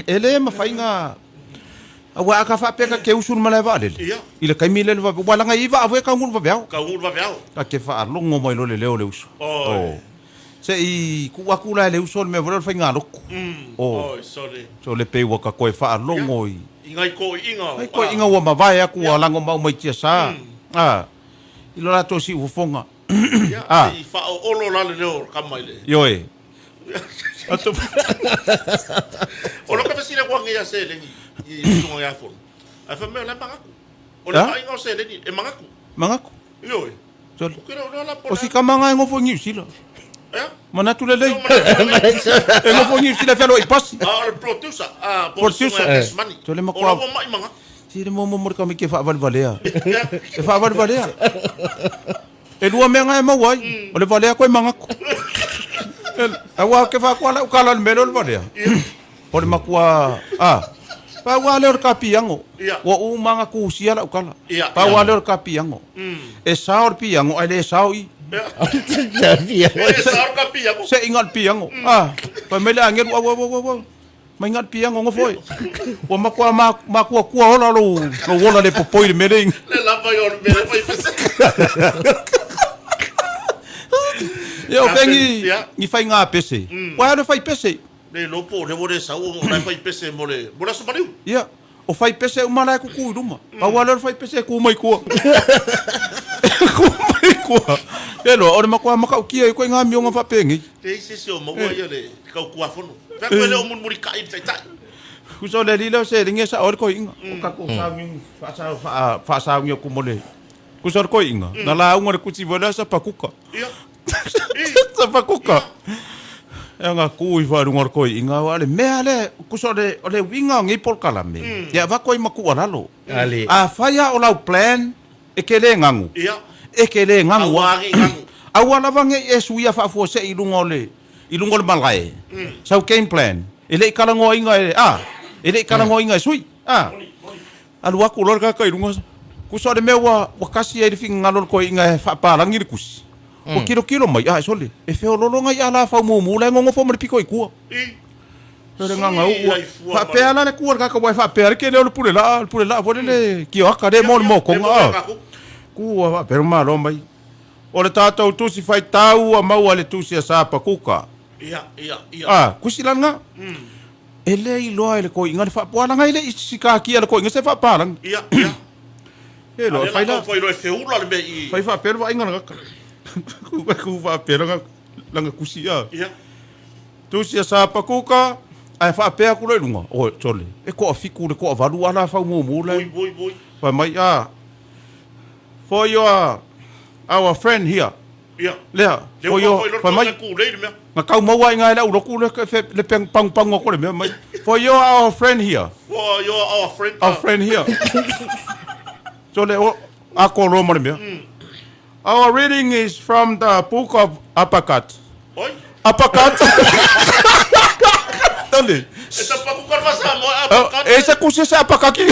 E le mafai na aua a ka faapea ka te usu i le malae vaalele i le taimi lea i le vave aua leaga e i ai vaa foi e taunuu i le vaveao. Taunuu i le vaveao. Ta te faalogo mai loa le leo o le uso. Oi. Se i tuu atu la e le uso le mea foi lea o le faigalotu. Oh. Oi, sole. Sole pei ua ta toe faalogo i. I nai toeaiina. Nai toeaiina ua mavae atu ua lagomau mai tiasa. A. I lo latou siufofoga. Ia, se i faaoolo la le leo o le tama i le. Ioe. O lou fesili atu anei ia seleni i le susuga ia Fono. Ae fai mai o la e manatu. O le vaaiga o seleni e manatu. Manatu. Ioe. Sole. O si tama na e nofo i Niu Sila. Manatu lelei. E nofo i Niu Sila e fealuai i pasi. A o le producer. Producer. Sole matua. O la ua mai manatu. Si le momo mo le tamaiti e faavalevalea. E faavalevalea. E lua mea na e maua ai. O le valea koe manatu. Aua ou te faakoa lau tala i le mea lea o le valea. O le matua, a, pau lava lea o le kapiago. Ua uma ona tusia lau tala. Pau lava lea o le kapiago. E sao le piago ae le sao i. Seʻi na o le piago. A, fai mai le agelu, au, au, au, au, mai na o le piago nofo e. Ua matua makuakua ola lou, lou ola le popoi i le mea lea. Ia, o fea ni, ni faiga pese. Ua alu e fai pese. Le iloa po o lea ua le sau ona o la e fai pese mo le, mo le Aso Maliu. Ia, o fai pese uma la e kuku i luma. Pau lava lea o le fai pese e ku mai tua. E ku mai tua. Ke loa, o le matua matautia ai koe i ngā amioga faapenei. Leai se isi o maua ia le tau tuafono. Fai atu e le o mulimulitai i le taitai. Tusa o le alii lea o seleni e sao ai le toeaina. O tatou sauni, faasauni atu mo le. Tusa o le toeaina, na lauga le kusi foi lea Sapakuka. Ia. Sapakuka. E aga ku ifo i luga o le toeaina, aua o le mea lea, tusa o le, o le uiga o nei polokalame, e avatu ai ma tuualalo. Ali. Afai lava o lau plan, e te le ganu, Ia. e te le ganu Aua ne i ganu. Aua lava ne i e suia faafuasei i luga o le, i luga o le malae, sau game plan, e le i talanoaina e, a, e le i talanoaina e sui, a. Alu atu loa le tagata i luga, tusa o le mea ua, ua tasi ai le finagalo o le toeaina e faapalagi le tusi. Ua tilotilo mai, ae sole, e feololo nai ala fauumumu la e nonofo ma le pito i tua. O le gagauu ua, faapea la le tua o le tagata aua e faapea le tele o le pule laa, le pule laa foi lele kioaka le mo le mokoga a. Ku ua faapea le malo mai. O le tatou tusi faitau ua maua i le tusi a Sapakuka. A, kusi la lena. E le iloa e le toeaina le faapualaga e le i sikakia e le toeaina se faapalagi. Ia, ia. E loa, fai la. Fai loa e feula le mea i. Fai faapea le vaaiga lana ka. Ku faapea lana, lana kusi a. Ia. Tusi a Sapakuka, ae faapea atu loa i luga, oi, sole, e toafitu le toavalu ala faumumu le. Oi, oi, oi. Fai mai, a, for your, our friend here. Ia. Lea, Lea ua for your, fai loa fai mai, le kūlei le mea. Na tau maua ai ngā e le au loku le, fe, le peng, pagupagu atu o le mea mai. For your our friend here. For your our friend. Our friend here. So le o, a kōrua ma le mea. Our reading is from the book of Uppercut. Oi. Uppercut. Tole. E ta paku ka rwa Samoa, uppercut. E se kusi se uppercut ki.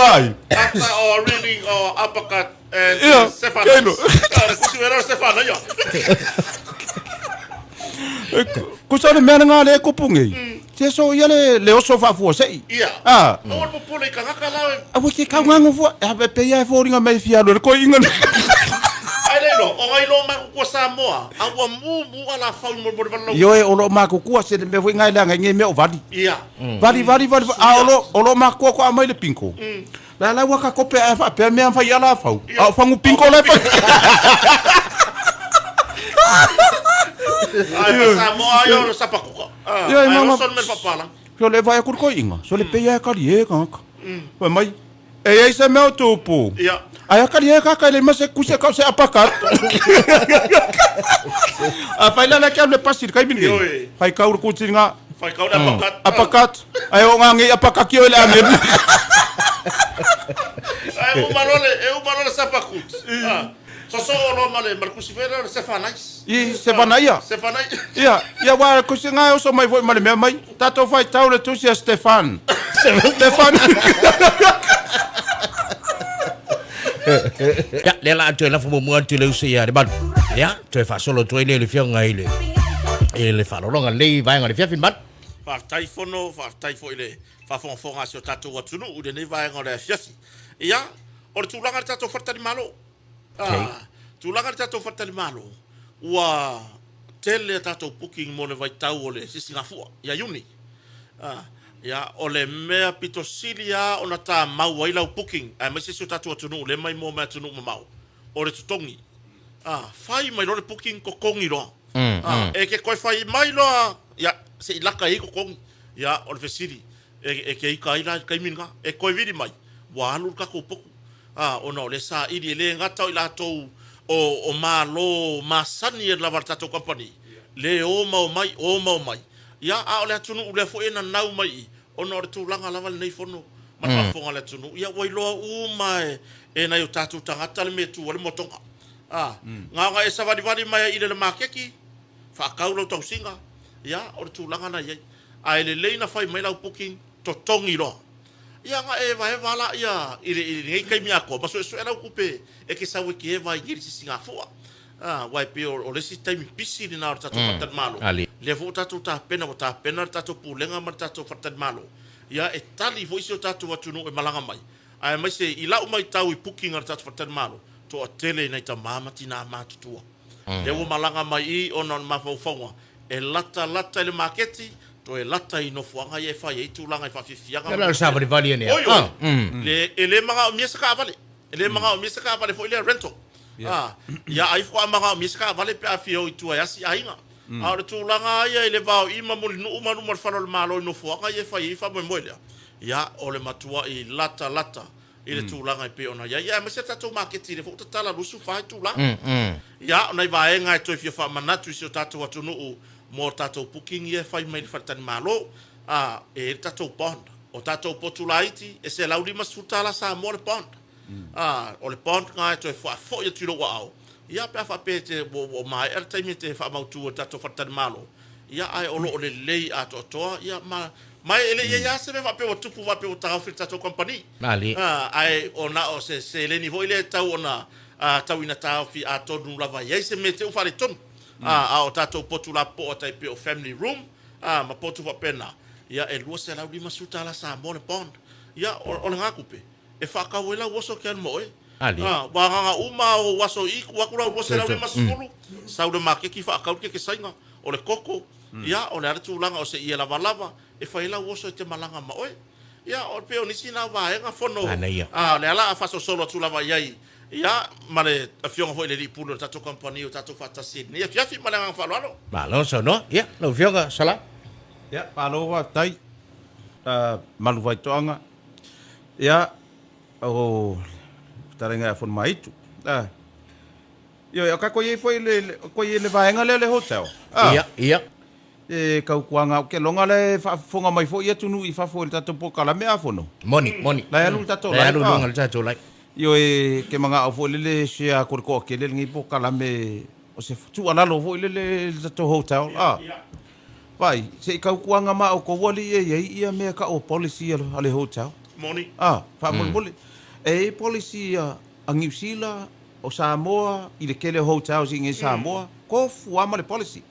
Ai. After our reading our uppercut and Ia, Stefano. keino. Kusi wera o Stefano, ia. Kusa o le mea lena lea e kupu nei. Se so ia le, le oso faafuasei. Ia. Ah. Aua le popole i tagata la e. Aua ke kaugago fua. E e pei lava e foliga mai e fia alu e le toeaina le. Ai le iloa, o ngai loa makukua Samoa, a ua mumu a la fau mo le vali lau. Ioe, o loo makukua se le mea foi ngai leaga i nei mea o vali. Ia. Vali, vali, vali, a o loo, o loo makukua koa mai le pinko. La la ua ka kope ae faapea mea fai a la fau. A o fagu pinko la e fai. Ai fa Samoa ai o Sapakuka. Ia, Ai ma- o ma- son me papala. So le vaai atu le toeaina, so le pei lava e kalie tagata. Fai mai, e i ai se mea o tupu. Ia. Ae a kalie kaka e leai ma se kusi e kau se uppercut. A fai la le ke alu le pasi i le taimi lenei. Ioe. Fai kau le kusi nga Fai kau le uppercut. uppercut. Ae o ngā ngei uppercut o le amelu. Ai uma loa le, e uma loa le Sapakut. Ah. Sosoo loa ma le ma le kusi foi lea o le Sefa Nice. I Sefa Naia. Sefa Nice. Ia, ia aua kusi na e oso mai foi ma le mea mai. Tatou faitau le tusi a Stefan. Stefan. Ia, lea la toe lafo muamua atu i le uso ia Lemalu. Ia, toe faasolo atu ai lea i le afioga i le i le faaaloaloga lenei vaega o le afiafi Lemalu. Faafetai Fono, faafetai foi i le faafogafoga a si o tatou atunuu i lenei vaega o le afiafi. Ia, o le tulaga i le tatou faletalimalo, okay. Tulaga i le tatou faletalimalo, ua tele a tatou booking mo le vaitau o le sisigafua ia Iuni. Ia, o le mea pito sili lava ona tamau ai lau booking, aemaise si o tatou atunuu lea e maimoa mai atunuu mamao, o le totogi. Fai mai loa le booking, totogi loa. E te toe fai mai loa, ia, se i lata i ai totogi. Ia, o le fesili, e te ita ai la i le taimi lena? E toe vili mai, ua alu le tatou potu. Ā, ona o lea saili, e le gata o i latou o, o Malo masani lava a le tatou kamupani, le o ma omai, o ma omai. Ia, a o le atunuu lea foi e nanau mai i i, ona o le tulaga lava lenei fono ma le faafofoga a le atunuu, ia ua iloa uma e, e nai o tatou tagata le mea e tu ai le motoga. Ā, na ona e savalivali mai ai i le maketi, faatau lau tausiga, ia, o le tulaga lena e i ai. Ae lelei na fai mai lau booking, totogi loa. Ia ona e evaeva lea i lenei taimi atoa ma suesue lau tupe e te sau e te eva ai nei i le sisigafua. Aua e pei o le isi taimi pisi lena o le tatou faletalimalo. Lea foi ua tatou tapena, ua tapena le tatou Pulega ma le tatou faletalimalo, ia e tali foi si o tatou atunuu e malaga mai, aemaise i lau matau i booking a le tatou faletalimalo, toatele i nai tama ma tina matutua. Lea ua malaga mai i i ona o le mafaufauga e latalata i le maketi, toe lata i nofoaga ia e fai ai tulaga i faafiafiaga ma le savalivali ane. Oi, oi. Le, e le manaomia se taavale. E le manaomia se taavale foi lea rental. Ah, ia ai faatoa manaomia se taavale pe a fia o i tua e asi aiga. A o le tulaga lava ia i le va o i ma Mulinuu ma luma o le fale o le Malo i nofoaga ia e fai ai faamoemoe lea, ia, o le matuai latalata i le tulaga e pei ona i ai, aemaise le tatou maketi lea foi ua tatala 24 itula. Ia, o nai vaega e toe fia faamanatu i si o tatou atunuu mo tatou booking ia e fai mai i le faletalimalo, a, e i ai le tatou bond. O tatou potu laiti, e $150 Samoa le bond. A, o le bond lena e toe faafoi atu i lou aao, ia pe a faapea e te, ua maea le taimi e te faamautu ai i le tatou faletalimalo, ia ae o lo o lelei atoatoa, ia ma, ma e le i i ai lava se mea faapea ua tupu faapea ua taofi le tatou kamupani. A, ae o na o se seleni foi lea e tatau ona tau ina taofi atonu lava e i ai se mea te i ua faaletonu. A, a o tatou potu lapopoa tai pei o family room, a, ma potu faapena, ia e $250 Samoa le bond. Ia, o, o lena tupe, e faatau ai lau oso ke alu ma oe. A, ua agaga uma ou aso i tuu atu lau 250, sau le maketi faatau le kekesaina, o le koko, ia, o le a le tulaga o se ie lavalava, e fai ai lau oso e te malaga ma oe. Ia, o, pei o nisi na vaega fono, a, o lea la a faasolosolo atu lava i ai, ia, ma le afioga foi i le Alii Pule o le tatou kamupani o tatou faatasi ai i lenei afiafi ma le agaga faaaloalo. Malo saunoa. Ia, lau Afioga Sala. Ia, malo faafetai, Malu Faitoaga. Ia, o le fetalaiga ia Fonomaitu. Ioe, o ka koe foi le koe le vaega lea le hotel. Ia, ia. E tautuaga ou te lona la e faafofoga mai foi atunuu i fafo i le tatou polokalame a fono. Moni, moni. La e alu le tatou live. La e alu i luga le tatou live. Ioe, ke manao foi lele share atu i le toatele lenei polokalame o se tuualalo foi lele i le tatou hotel. A. Vaai, se i tautuaga ma outou alii e i ai ia mea tau o policy a le hotel. Moni. A, faamolemole. E i ai policy a Niu Sila, o Samoa, i le tele o hotels i inei i Samoa, tofu lava ma le policy.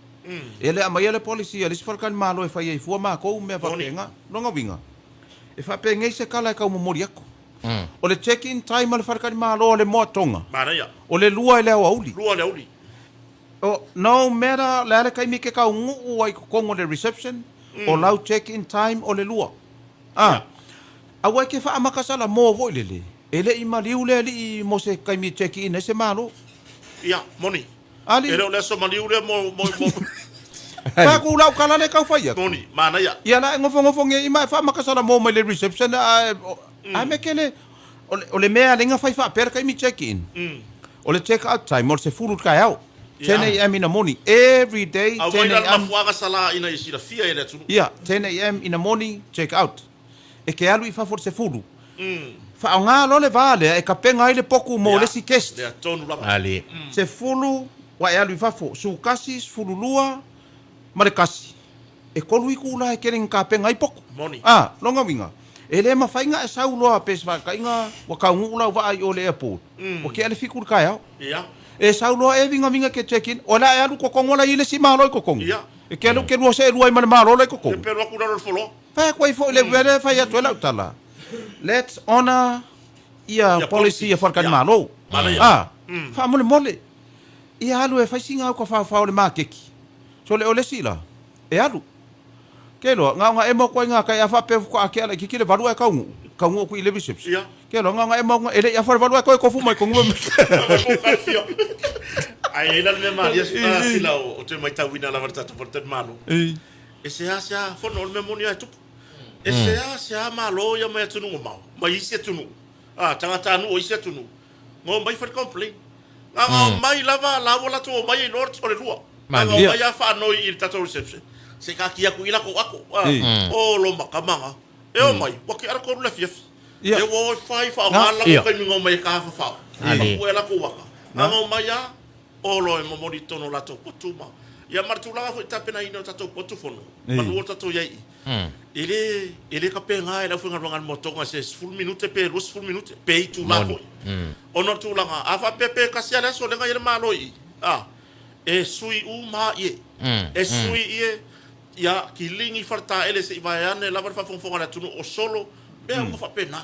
E le aumaia le policy a le isi faletalimalo e fai ai fua matou mea faapena. Lona uiga, e faapenei se tala e tau momoli atu. O le check in time a le faletalimalo a le Moatonga, o le 2 i le aoauli. 2 i le aoauli. No matter o le a le taimi e te taunuu ai i totonu o le reception, o lau check in time o le 2. A, aua e te faamata salamo foi lele, e le i maliu le alii mo se taimi e check in ai se malo. Ia, moni. Alii. E le o le aso maliu lea mo, mo, mo. Fa ku lau kala le tau fai atu. Moni, manaia. Ia la e nofonofo nei ma e faamata salamo mai le reception a, a me kele, o le, o le mea lenga fai faapea le taimi check in. O le check out time o le 10 i le taeao. 10 am in the morning, every day, 10 am. Aumai la le mafuaaga sala ina ia silafia e le atunuu. Ia, 10 am in the morning, check out. E te alu i fafo i le 10. Faaaoga loa le va lea e kapega ai le poku mo le isi guest. Lea tonu lava. 10 ua e alu i fafo, 11, 12 ma le 1. E tolu itula e tele ina tapena ai poku. Moni. A, lona uiga, e le mafai ona e sau loa pe se faataiga ua taunuu lau vaa i o le airport, ua tea le 7 i le taeao. Ia. E sau loa e vigaviga e te check in, o le a e alu totonu ala i le isi Malo i totonu. Ia. E te alu e te lua seelua ai ma le Malo la i totonu. E pelu atu i lalo o le floor. Fai atu ai foi le mea lea e fai atu ai lau tala, let's honour ia policy a faletalimalo. A, faamolemole, ia alu e fai sina au tafaofao o le makeki. Sole o le isi la, e alu. Ke iloa, na ona emo atu ai gata a faapea faatoa tea laitiiti le 8 ae taunuu, taunuu atu i le reception. Ke iloa, na ona emo atu, e le i afa le 8 ae toe tofu mai tonu. Ae i ai la le mea malie sila o toe matauina lava i le tatou faletalimalo. E seasea fono, o le mea moni lava e tupu. E seasea malo ia mai atunuu mamao, mai isi atunuu, a, tagatanuu o isi atunuu, na omai fai le complain. Na ona omai lava laua latou omai ai loa o le lua. Na ona omai lava faanoi i le tatou reception, se i taatia atu i latou ato, a, o lo makamaga. E omai, ua tea le 3 i le afiafi. E ua o e fai faaaoga le latou taimi na omai e tafafao, tapue latou ata. Na ona omai lava O lo e momoli i totonu o latou potu ma, ia ma le tulaga foi i tapenaina o tatou potu fono, manu o tatou i ai i. E le, e le tapena e le aufaigaluega a le motoga i se 10 minute pe 20 minute, pe itula foi. Ona o le tulaga, a faapea pe tasi lava le aso lea na i ai le Malo i i, a, e sui uma ie. E sui ie, ia, kiligi faletaele se i vaeane lava le faafogafoga a le atunuu o solo, mea uma faapena.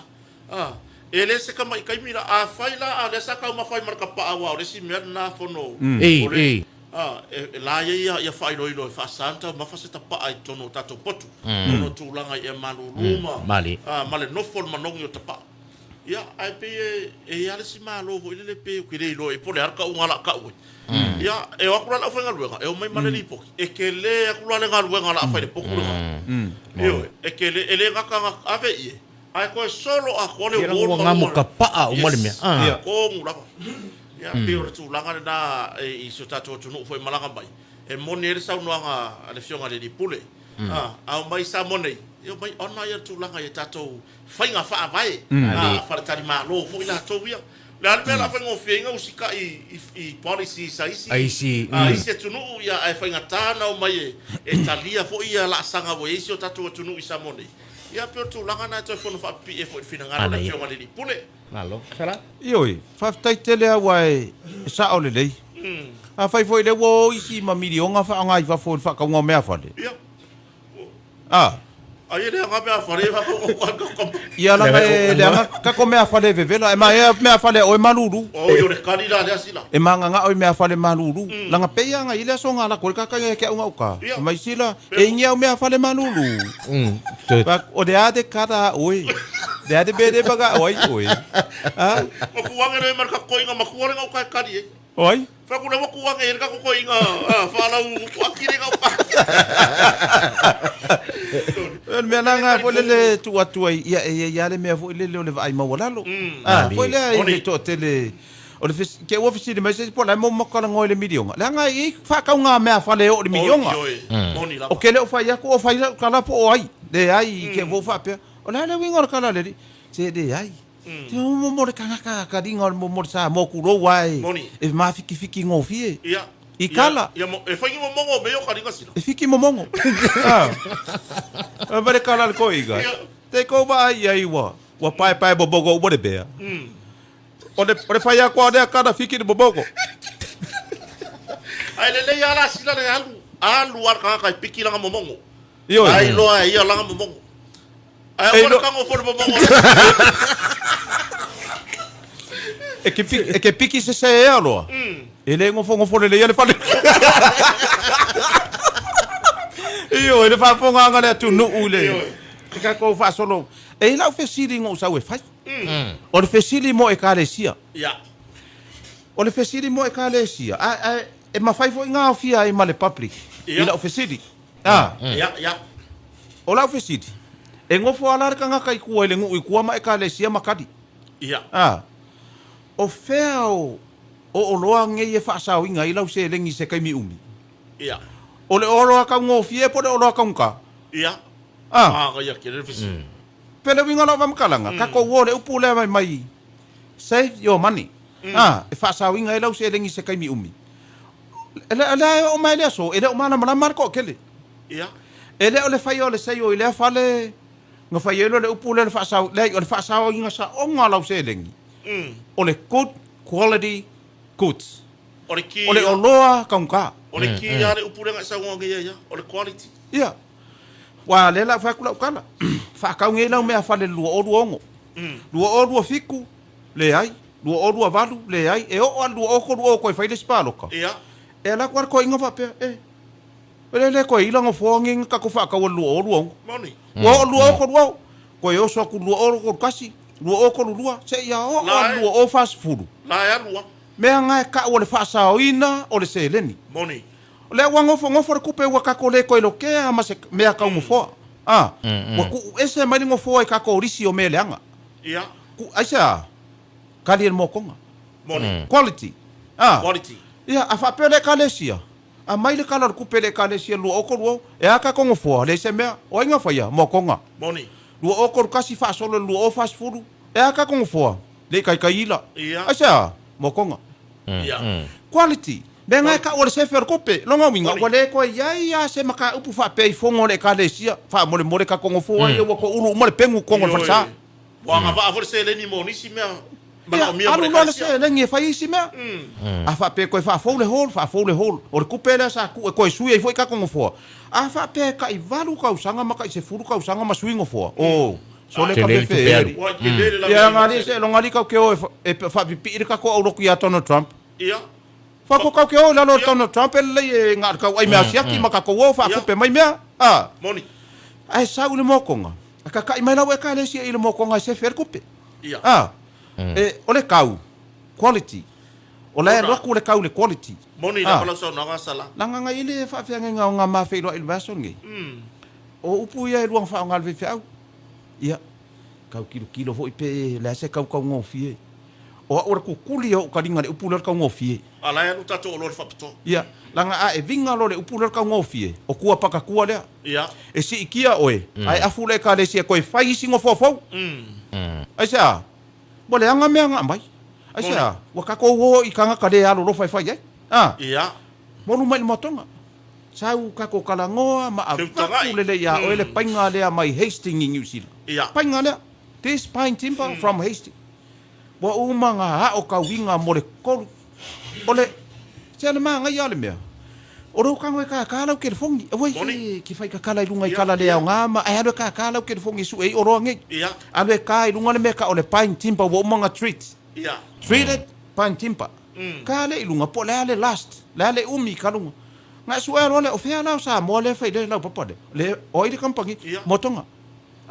A, e le se tama'i taimi la, afai la a lea sa taumafa ai ma le tapaa aua o le isi mea lena fono Ei, o le, ei. a, e, e la ia ia, ia faailoilo e faasa ona taumafa se tapaa i totonu o tatou potu, ona o tulaga i ea malulu ma, Mali. a, ma le nofo o le manogi o tapaa. Ia, ae pei e, e i ai lava le isi Malo foi lele pei ou te le iloa i ai po o le a le tauga o le a tau ai. Ia, e o atu la le aufaigaluega, e omai ma le lipoti, e tele atu la le galuega o le a fai i le potu lena. Ioe, e tele, e le gata na ave ie, Ae toe solo atoa le Ia ua ngamo ka paa uma le mea. Yes, tonu lava. Ia, pei o le tulaga lena i si o tatou atunuu foi e malaga mai, e moni ai le saunoaga a le Afioga i le Alii Pule. A omai i Samoa nei, e omai ona ia le tulaga i a tatou faiga faavae, a faletalimalo foi latou ia. O le a le mea o le a faigofie ai ona usitai i policies a isi a isi atunuu, ia, ae faigata ona omai e talia foi ia laasaga ua i ai si o tatou atunuu i Samoa nei. Ia, pei o le tulaga lena e toe fono faapipii ai foi i le finagalo o le Afioga i le Alii Pule. Malo. Sala. Ioe, faafetai tele aua e sao lelei. Afai foi lea ua o isi ma miliona faaaoga i fafo i le faatauga o meafale. Ia. A. Ai e leaga meafale e faatauga. Ia leaga e leaga tatou meafale e vevela. E maea meafale a oe malulu. Oi o le kali la lea sila. E magagao i meafale malulu. Leaga pei lava na i ai le aso na alatu ai le tagata ia te au gauta. Fai mai sila, e ingi au meafale malulu. O le a de kala a oe. Le a de mea le magao ai oe. A. Makuange loe ma le takotoiga matua le gauta e kali ai. O ai? Fai atu lea ua tu ane i le takotoiga faalau aki le gauta. O le mea la lena foi lele e tuu atu ai, ia e i ai lava le mea foi lele o le vaai maualalo. A, foi lea i le toatele, o le fes, te ua fesili mai se isi po o le a mo talanoa i le miliona. Leaga e i ai faatauga meafale e oo i le miliona. Ou te le o fai atu o fai lau tala po o ai. Leai, te ua ou faapea, o le a le uiga o le tala a le alii? Se leai. Te mo mo le tagata taliga o le mo mo le Samoa tulou lava e e mafikifiki gofie i kala. Ia, e fai ni momogo o mea o kaliga sila. E fiki momogo. A, ma le kala a le toeaina. Te kou vaai i ai ua ua paepae momogo uma le mea. O le o le fai atu lava o lea kala fiki le momogo. Ae lelei lava la sila le alu, alu lava le tagata e piki lana momogo. Ioe. Ai loa e ia lana momogo. Ae aua le tago foi le momogo. E ke piki, e ke piki se seea loa. E le nofonofo lelei le fale. Ioe, le faafofogaaga a le atunuu i le i tatou faasolo. E i ai lau fesili na ou sau e fai. O le fesili mo Ekalesia. O le fesili mo Ekalesia, ae, ae e mafai foi ona aofia ai ma le public i lau fesili. A. Ia, ia. O lau fesili, e nofo lava la le tagata i tua i le nuu i tua ma Ekalesia ma kali? Ia. A. O fea o o oloa nei e faasaoina ai lau seleni i se taimi umi? Ia. O le oloa taugofie po o le oloa taugata? Ia. A. A, ia, kele le fesili. Pei o le uiga o lau faamatalaga, tatou o le upu lea fai mai, save your money. A, e faasaoina ai lau seleni i se taimi umi. O lea e oo mai le aso, e le o malamalama le toatele. E le o le faia o le seio i lea fale na fai ai loa le upu lea o le faasao, leai, o le faasaoina saoga o lau seleni, o le good quality goods. O le ki O le oloa taugata. O le ki lava le upu lea na e saunoa nei ai, o le quality. Ia. Aua o lea o le a fai atu lau tala. Faatau nei lau meafale i le 2026. 2027, leai. 2028, leai. E oo lava i le 2030 toe fai le isi palota. Ia. E alu atu lava le toeaina faapea, e, o le le toe ila nofoa nei na tatou faatau i le 2026. Moni. Ua oo i le 2030, toe oso atu i le 2031, 2032, seia oo lava i le 2040. La e alu lava. Mea na e tau o le faasaoina o le seleni. Moni. O lea ua nofonofo le tupe ua tatou le toe lokea ma se mea tau nofoa. A, ua tuu ese mai le nofoa i tatou lisi o mea leaga. Ia. Ku, aisea? Kali e le mokoga. Moni. Quality. A. Quality. Ia, a faapea o le Ekalesia, aumai le tala o le tupe i le Ekalesia 2030, e a tatou nofoa? Leai se mea. O ai na faia? Mokoga. Moni. 2031 faasolo i le 2040, e a tatou nofoa? Le i taitai ila. Ia. Aisea? Mokoga. Ia. Quality. Mea na e tau o le sefe o le tupe. Lona uiga, ua le toe i ai lava se mataupu faapea i fono a le Ekalesia, faamolemole tatou nofoa ia ua toulu uma le pegu i totonu o le falesa. Ioe. Ua agavaa foi le seleni mo nisi mea Ia, manaomia mo le alu loa le Ekalesia. seleni e fai isi mea. A faapea e toe faafou le hall, faafou le hall. O le tupe lea sa tuu e toe sui ai foi tatou nofoa. A faapea e tai valu tausaga ma tai sefulu tausaga ma sui nofoa, oh, sole ka Tele le fefe tupe e alu. alii. Ua tele le Ia, laveai ma agalii le se seleni. logalii kau ke o e e faapipii le tatou aulotu ia Donald Trump. Ia. Fako kau ke o i lalo o Ia. Donald Trump e lelei e na o le tauai mea siaki ma tatou o Ia. faatupe mai mea. A, Moni. ae sau i le mokoga, a kakaʻi mai lau Ekalesia i le mokoga e sefe ai le tupe. Ia. A, e, o le kau, quality. O la e Ona. alu atu le kau i le quality. Moni A, lava lau saunoaga Sala. leaga na i le faafeagaiga o ngā ma feiloai i le vaiaso lenei. O upu ia e lua na faaaoga e le faifeau. Ia, kau kilokilo foi pe le a se kau kaugofie. O au o le kukuli o ou taliga i le upu lea o le kaugofie. A la e alu tatou oloa i le faapitoa. Ia, leaga a e viga loa le upu lea o le kaugofie, o kua pakatua lea. Ia. E siikia oe, ae afu le Ekalesia e toe fai isi nofoa fou. Aisea? Ua leaga mea na aumai. Aisea? Ua tatou o i tagata le alolofa e fai ai. A? Ia. Molu mai i le moatoga. Sau tatou talanoa ma avatu Feutagai. lelei ia oe le paiga lea mai Hastings i Niu Sila. Ia. Paiga lea. This pine timber from Hastings. Ua uma na ao kauiga mo le kolu. O le, se le māngaia o le mea, o lou kago e kākā lau kelefogi. Aua i Moni. ke, ke whaikakala i lunga i Ia, kala le ia. ao ngā ma, ai alu e kākā lau kelefogi e sue i oroa nei. Ia. Alu e kā i lunga le mea ka o le pine timber ua uma na treat. Ia. Treated pine timber. Kā le i lunga, po o le a le last, le a le umi ka lunga. Nga e sue aloa lea, o fea la o Samoa lea e fai le laupapa lea? Le, o ai le kamupani? Ia. Motonga.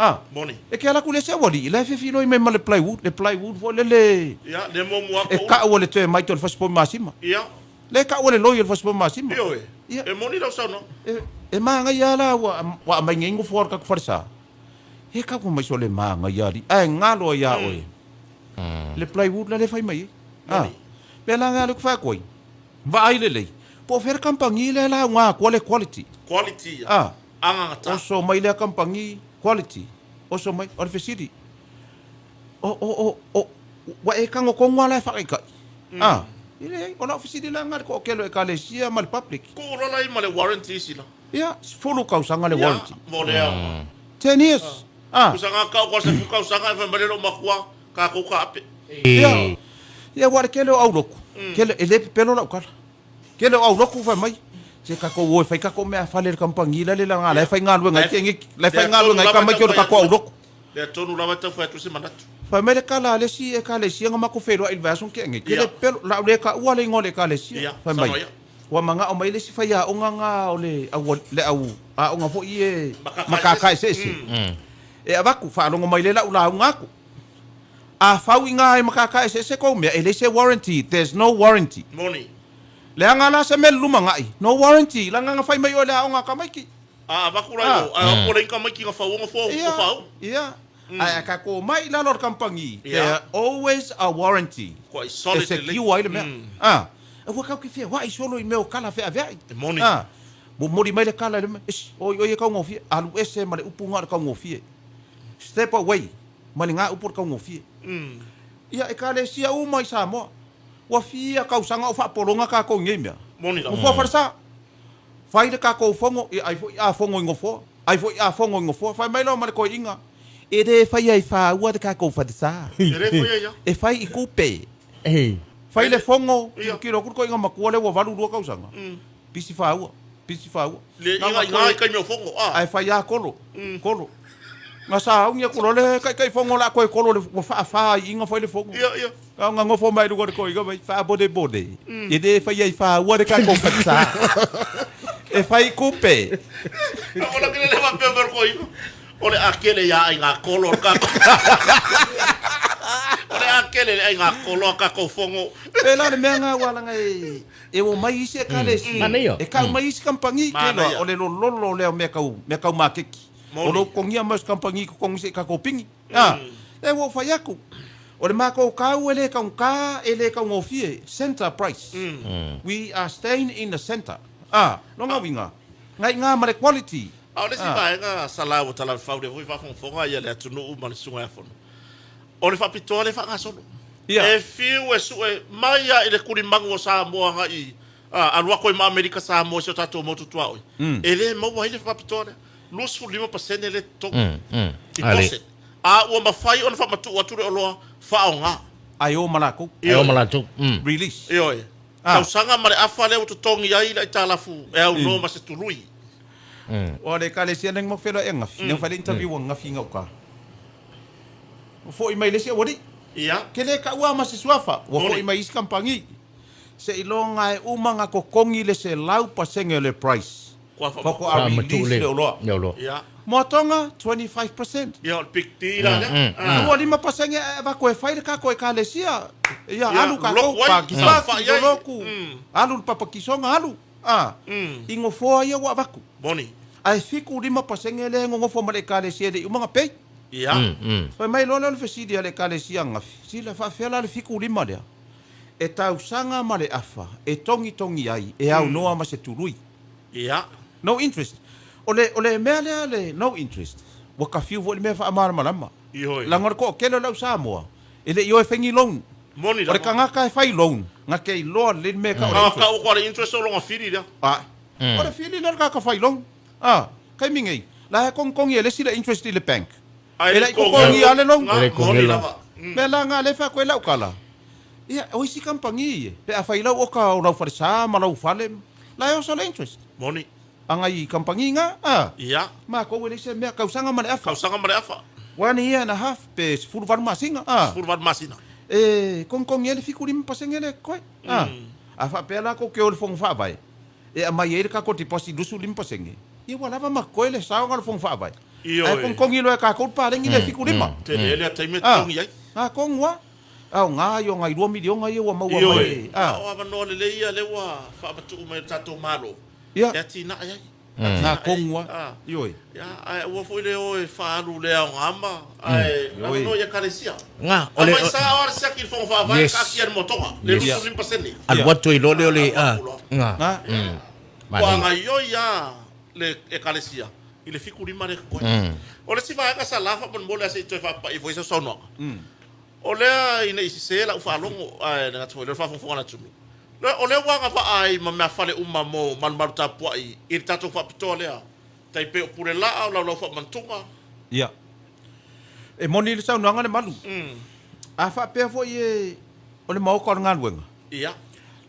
A, Moni. e ke ala atu le isi aualii, la e fefiloi mai ma le plywood, le plywood foi lele Ia, le muamua e atu. kau e le termite o le fasipovi masima. Ia. Le kau e le loi o le fasipovi masima. Ioe. Ia. E moni lau saunoaga. E, e māngaia la ua, ua aumai nei nofoa o le tatou falesa. He kau mai so le māngaia alii, ae galo ai iā oe. Le plywood la le fai mai ai. A, Moni. mea la nga le ku whai koe. Vaai lelei. Po o fea le kampangi lea la unga atua le quality. Quality ia. A. Agagata. Oso mai lea kampangi quality. Oso mai. O le fesili. O, o, o, o, ua e kago tonu lava la e faakaikai. A. E leai, o lau fesili la nga le toatele o Ekalesia ma le public. Kuu loa la i ma le warranty isi la. Ia, sefulu kausaga le warranty. Ia, mo le aoga. Ten years. A. Kusaga kau ka sefu kausaga e fai mai le lou makua, kakou ka ape. Ia, ia ua le kele o auloku. Kele, e le pepelo lau kala. Kele o auloku fai mai. Se kakou o e fai kakou mea fale le kampangi la le la nga la e fai galuega ai ke ngi la e fai galuega ai ka mai ke o le kakou auloku. Lea tonu lava e tau fai atu se manatu. Fai mai le kala a le isi ekalesia nga makou feiloai i le vaiaso ke ngi. Kele pepelo lau le kaua le igoa o le ekalesia. Fai mai. Ua manao mai le isi faiaoga nga o le au le au aoga foi e makaka eseese. E avatu faalogo mai le lau lauga aku. A fau i ngā e makaka eseese kou mea, e leai se warranty, there's no warranty. Moni. Leaga la se mea luma ngaʻi, no warranty, laga na fai mai oe le aoga a tamaiti. A avaku la i o, a avaku la i tamaiti na fauoga fua o fau. Ia, ia. Ae a tatou mai i lalo o le kamupani, there always a warranty. Kua i solid E secure ai le mea. A, ua tau ke feoai solo i mea o kala feaveai. E moni. A, momoli mai le kala i le mea, esi, oi oi e kaugofie, alu ese ma le upu nga o le kaugofie. Step away ma le gaupu o le taugofie. Ia, Ekalesia uma i Samoa, ua fia tausaga o faapologa tatou i nei mea. Moni lava. Nofoa falesa, fai le tatou fono, ia ai foi a fono i nofoa, ai foi a fono i nofoa. Fai mai loa ma le toeaina, e le faia i faua le tatou falesa. E le faia ia. E fai i tupe. Fai le fono, tilotilo atu le toeaina matua lea ua 82 tausaga, pisi faua. Pisi faua. Le iga iga i taimi o fono, a. Ae fai a kolo, kolo. Na sauni aku loa le taitai fono o le a toe kolo le ua faafa ai iga fai le fono. Ia, ia. A na nofo mai luga o le toeaina mai, faamolemole, e le faia i faua le tatou falesa. E fai i kupe. A o la kele le faapea mai o le toeaina, o le a kele ia aiga kolo o le tatou. O le a kele le aiga kolo a tatou fono. Pēlā le mea na ua laga e E o mai isi ekalesia, e kau mai isi kamupani, ke loa, o le lololo lea o mea kau, mea kau makeki. O lou totogia mai o se kamupani i totogi se i kakou pigi. A, lea ua ou fai atu, o le makou kau e le taugata, e le taugofie, centre price. We are staying in the centre. A, lona uiga, na iga ma le quality. A o le isi vaega Sala ua talalafau lea foi faafogafoga ia le atunuu ma le susuga ia Fono. O le faapitoa lea e faagasolo. Ia. E fiu e sue mai lava i le tulimanu o Samoa agai a, alu atu ai ma Amerika Samoa i si o tatou motu tuaoi, e le maua ai le faapitoa lea. 25% lea e totogi. Deposit. A ua mafai ona faamatuu atu le oloa faaaoga. Ae o ma latou. Ae o ma latou. Release. Ioe. Tausaga ma le afa lea ua totogi ai le aitalafu e aunoa ma se tului. O le ekalesia lenei mo feiloai angafi, lea na fai le interview angafi i gauta. Ua foi mai le isi aualii. Ia. Ke le kaua ma se suafa, ua foi mai isi kamupani. Seiloga e uma na totogi le 100% o le price faatoa release le oloa. Ia. Moatoga, 25%. Ia, o le big deal la lea. 25% e avatu e fai le tatou ekalesia. Ia, alu tatou, pakipaki, loloku, alu le papakisoga, alu. I nofoa ia ua avatu. Moni. Ae 75% lea e nonofo ma le ekalesia e le i uma na pay. Ia. Fai mai loa lea o le fesili a le Ekalesia angafi, Sila, e faafefea la le 75 lea? E tausaga ma le afa e togitogi ai e aunoa ma se tului. Ia. No interest. O le, o le mea lea le no interest, ua kafiu foi le mea faamalamalama. Ioe. Leaga o le toatele o le au Samoa, e le i o e fai ni loan. Moni O le lava. tagata e fai loan, na te iloa lelei le mea e tau o le A interest. tau atu lava le interest o lona fili lea. Ae. O le fili lea o le tagata fai loan. A, taimi nei, la e togitogi e le isi le interest i le bank. Ae E le le i totogi totogia le loan. Nga, moni lava. Mea la nga lea e fai atu ai lau tala, ia, o isi kamupani e, pe a fai lau oka o lau falesa ma lau fale, la e oso le interest. Moni. A ngai kamupani nga, a, Ia. matou e leai se mea, tausaga ma le afa. Tausaga ma le afa. One year and a half pe 18 masina, a. 18 masina. E togitogi ai le 75% lea e koe, a. A faapea la kou ke o i le Fono Faavae, E aumai ai le tatou deposit 25%, ia ua lava ma koe le saoga o le Fono Faavae. Ioe. Ae kogikongi loa e tatou le paleni lea e 75. Tele lea taimi e totogi ai. A, tonu lava. Aoga ia o nai lua miliona ia ua maua mai. Ioe. A o avanoa lelei ia lea ua faamatuu mai e le tatou Malo e atinae ai. Nga tonu lava. Ioe. Ia, ae aua foi le o e faaalu le aoga ma, ae avanoa i Ekalesia. Nga, o le. Aumai sao lava le siaki i le Fono Faavae, taatia i le motoga, le 25%. Alu atu ai loa lea o le, a, nga. Nga. Ua gaioi lava le Ekalesia i le 75 lea e totoe. O le isi vaega sa la faamolemole lava se i toe faapapai foi sau saunoaga, o lea ina i sese lau faalogo, ae le gata foi lea o le faafogafoga a le atunuu, O lea ua agavaa ai ma meafale uma mo malumalu tapuai i le tatou faapitoa lea, tai pei o Pulelaa, o Laulau Faamantuga. Ia. E moni le saunoaga le malu. A faapea foi e o le maoka o le galuega. Ia.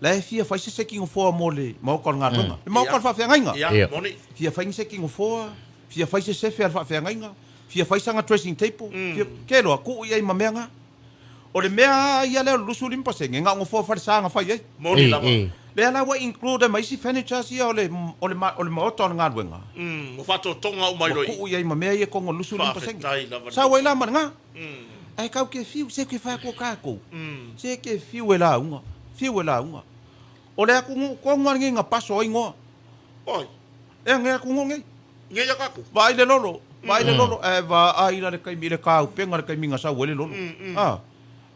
La e fia fai se seki nofoa mo le maoka o le galuega. Le maoka o le faafeagaiga. Ia, moni. Fia fai ni seki nofoa, fia fai se sefe a le faafeagaiga, fia fai sana dressing table, fia, ke loa, tuu i ai ma mea na. O le mea a ia lea o le 25%, na o nofoa falesa na fai ai. Moni lava. Lea la ua include ai ma isi furnitures ia o le, o le, o le maota o le galuega. Ua faatotoga uma ai loa i i. Ua tuu i ai ma mea ia i totonu o le 25%. Faafetai lava le. Sau ai la ma lena. Ae kau ke fiu, se ke fai atu o tatou. Se ke fiu e lauga, fiu e lauga. O le atunuu tonu lava lenei na paso ai noa. Oi. Ea nei atunuu nei. Nei ia tatou. Vaai le lolo, vaai le lolo, ae vaai la le taimi i le kāupega le taimi na sau ai le lolo. A,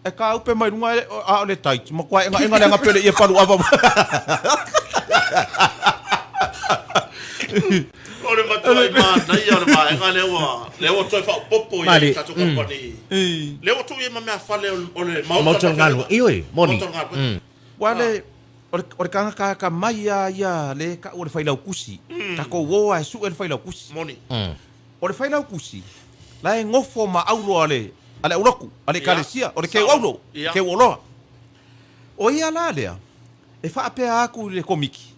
e kāupe mai luga a o le tight, matua egaega le agapele ia palu ava. O le matuai manaia o le vaega lea ua lea ua toe faaopoopo i ai le tatou kamupani. Lea ua tuu i ai ma meafale o le Maota o le Galuega. Ioe, moni. Maota o le Galuega. Aua le, o le, o le tagata atamai lava ia lea e tau o le failautusi. Tatou o lava e sue le failautusi. Moni. O le failautusi, la e nofo ma aulo a le, a le aulotu, a le ekalesia, o le keu aulo, le keu oloa. O ia la lea, e faapea atu i le komiti,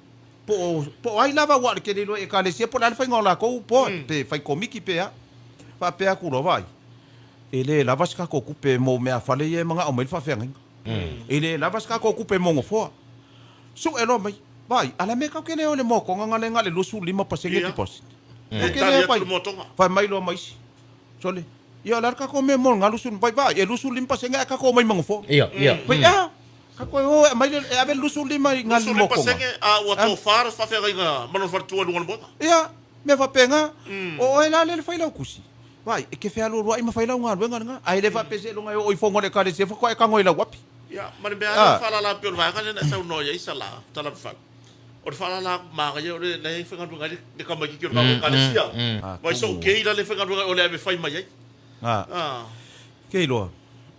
po o, po o ai lava aua o le tele loa i ekalesia po o le a le faiga o latou board, pe fai komiti pe a. Faapea atu loa, vaai, e le lava se tatou tupe mo meafale ia e manao mai le faafeagaiga. E le lava se tatou tupe mo nofoa. Sue loa mai, vaai, a o le a mea tatou te le o i le moatoga na le na o le 25% deposit. Tatou te le o fai, fai mai loa ma isi, sole, ia o le a le tatou mea mo lena 25, vai, vaai, e 25% ae tatou omai ma nofoa. Fai, a, tatou e o e aumai le, e ave le 25 i na i le moatoga. 25% a ua tofa le faafeagaiga ma lona faletua i luga o le moega. Ia, mea faapena. O oe la lea le failautusi. Vaai, e te fealualuai ma fai lau galuega lena, ae le faapea seiloga e oo i fono a le Ekalesia faatoa e tago i lau api. Ia, ma le mea lava lea o le faalala pei o le vaega lea na e saunoa i ai Sala, Talamafau, o le faalala manaia o lea e faigaluega ai le tamaitiiti o le vaega Ekalesia. Vaai sou kei la lea e faigaluega ai o le ave fai mai ai. Ke iloa,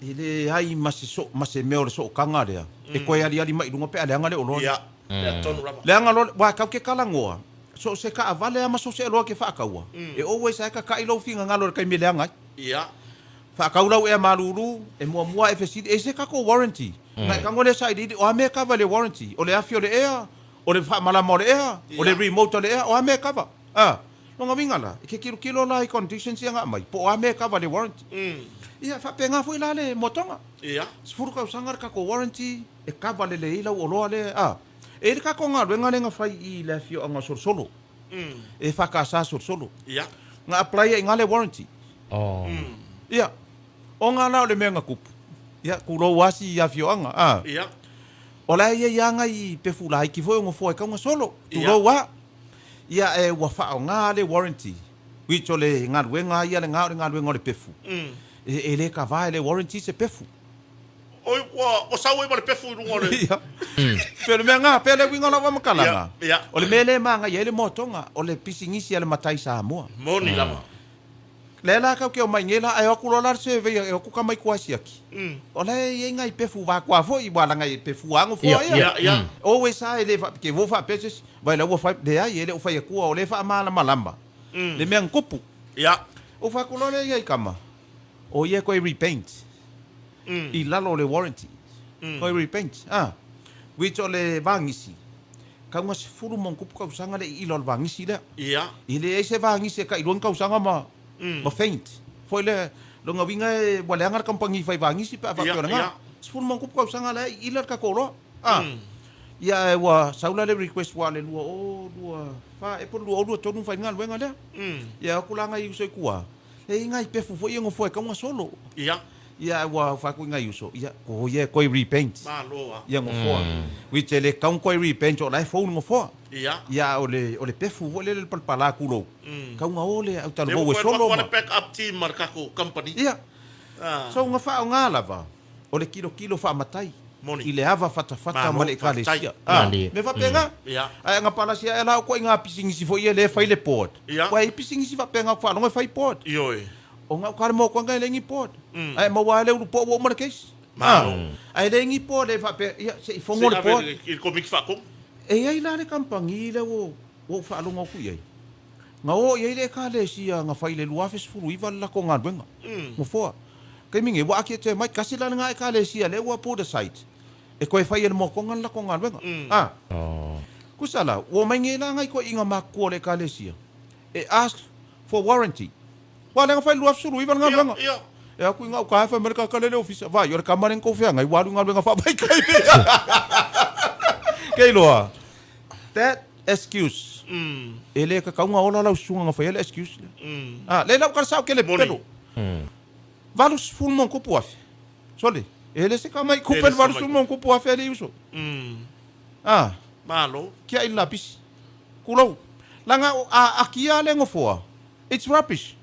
e leai ma se so, ma se mea o le sootaga lea e toe aliali mai i luga pe a leaga le oloa lea. Ia, lea tonu lava. Leaga loa, aua tatou te talanoa, so o se taavale lava ma so o se oloa e te faataua, e always lava e tata'i lou finagalo i le taimi e leaga ai. Ia. Faatau lau ea malulu, e muamua e fesili, e se tatou warranty? Na e tago lea sailiili, o a mea e kava i le warranty? O le afi o le ea? O le faamalama o le ea? O le remote o le ea? O a mea e kava? A, lona uiga la, e te tilotilo la i conditions ia na aumai, po o a mea e kava i le warranty. Ia, faapena foi la le motoga. 10 tausaga le tatou warranty, e kava lelei ai lau oloa lea, a. E i ai le tatou galuega lea na fai i le afioaga o Solosolo, e FKS Solosolo. Na apply ai i ina le warranty. Ia, ona la o le mea na tupu, ia, tulou lava si afioaga, a. O la e i ai lava nai pefu laiti foi o nofoa e tau na solo, tulou lava. Ia, e ua faaaoga le warranty, which o le galuega ia lena o le galuega o le pefu. E le kava e le warranty se pefu. Oi, ua sau ai ma le pefu i luga o le... Ia. Pei o le mea lena, pei o le uiga o lau faamatalaga, o le mea lea e manaia ai le moatoga, o le pisinisi a le matai Samoa. Moni lava. Lea la tatou te omai nei la, ae o atu loa la le surveyor e o atu tama i tua e siaki. O la e i ai nai pefu vatua foi, aua leaga e pefu lava nofoa ia. Always lava e le faapea, te faapea se isi, vai la ua fai, leai e le o fai atua, o lea e faamalamalama le mea na tupu. Ou fai atu loa lea i ai tama, o ia e toe repaint i lalo o le warranty. Toe repaint, ah, which o le vagisi, Tauga 10 ma ona tupu tausaga le iila o le vagisi lea. Ia. E leai se vagisi e tailua ni tausaga ma, ma faint. Foi lea, lona uiga e, ua leaga le kamupani fai vagisi pe a faapea o lena. Ia. 10 ma ona tupu tausaga la e iila le tatou oloa. A. Ia ae ua sau la le request ua le 2024 ea po o le 2023 na fai ai le galuega lea. Ia o atu la nai uso i tua, e i ai nai pefu foi ia nofo e tau na solo. Ia. Ia ua fai atu i nai uso, ia, ko ia e toe repaint. Malo a. Ia nofoa. Which e le tatau ona toe repaint o la e fou le nofoa. Ia. Ia a o le, o le pefu foi lele le palapala tulou. Tatau ona o le autalavou e solo ma. Lea ua toe alu atu lava le back up team a le tatou company. Ia. So na faaaoga lava o le kilokilo faamatai. Moni. I le ava fatafata ma le ekalesia. Malie. Mea faapena. Ia. Ae na palasi ae la o ituaiga pisinisi foi ia lea e fai le board. Ia. Ua i ai pisinisi faapena ou te faalogo e fai board. Ioe. O gauta le mokoga e leai ni board. Ae e maua lava le ulu poa ua uma le case. Malo. Ae leai ni board e faapea, ia, se i fono le board. Se i ave i le komiti faatonu. E i ai la le kamupani lea ua ou faalogo atu i ai, na o i ai le Ekalesia na fai i le 2019 le latou galuega, nofoa. Taimi nei, ua atiatia mai, tasi la lena Ekalesia lea ua put aside e toe fai e le mokoga le latou galuega. A, kusa la, ua omai nei la nai toeaiina matutua o le Ekalesia e ask for warranty. Ua leaga fai 29 le galuega. Ia, ia. E aku i gauta e fai mai le kaka lele ofisa. Vai, o le kama lea na tou feagai, ua alu i galuega faavaitaimi. Kei loa. That excuse. E le kakau na ola lau susuga na faia le excuse lea. Ah, lea lau kala sao kele pepelo. 80 ma ona tupu afe. Sole, e le se kama i kupe le 80 ma ona tupu afe alii uso. Ah. Malo. Kia i le lapisi. Kulou. Langa o a akia le ngofoa. It's rubbish.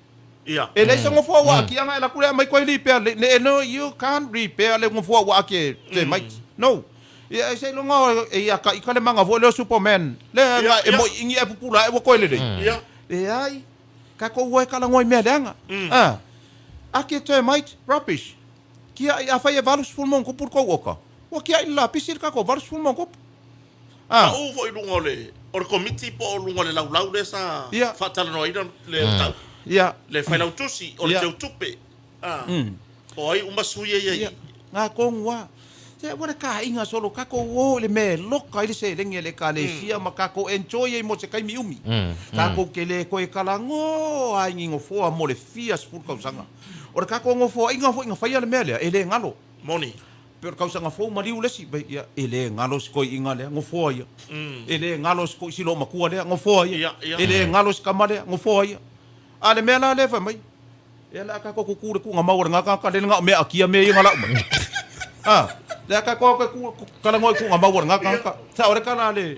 Ia. E leai se ngofoa ua akia na e laku lea mai koe repair le, le, no, you can't repair le ngofoa ua akia e te maiti. No. Ia, e seiloga e ia ka ika le maga foi lea o Superman, lea Ia, e ia. moiingi ae pupula ae ua toe lelei. Ia. Leai, tatou o e talanoa i mea leaga. A, ake termite, rubbish. Kiaʻi, afai e 80 ma ona tupu le tou oka, ua kiaʻi le lapisi le tatou 80 ma ona tupu. A. Pau foi i luga o le o le Komiti po o luga o le laulau lea sa Ia. faatalanoaina le mataupu. Ia. Le Failautusi o le Ia. Teutupe. A. Po o ai uma sui ia i Ia, ngā tonu a. Se ua le kāiga solo kākou o i le mea e loka ai le seleni a le Ekalesia ma kākou enjoy ai mo se taimi umi. Kākou ke le toe kalagō ai ni nofoa mo le fia sefulu tausaga. O le kākou nofoaiga foi na faia le mea lea, e le galo. Moni. Pei o le tausaga fou maliu le isi, ia, e le galo si toeaiina lea, nofoa ia. E le galo si si loomatua lea, nofoa ia. Ia, ia. E le galo si tama lea, nofoa ia. A le mea la lea fai mai, Ia le a tatou tutu le tuuga mau o lena tagata lele na o mea akia mea ia na lau mai. A, le a tatou ke tu talanoa i tuuga mau o lena tagata. Sa o le tala a le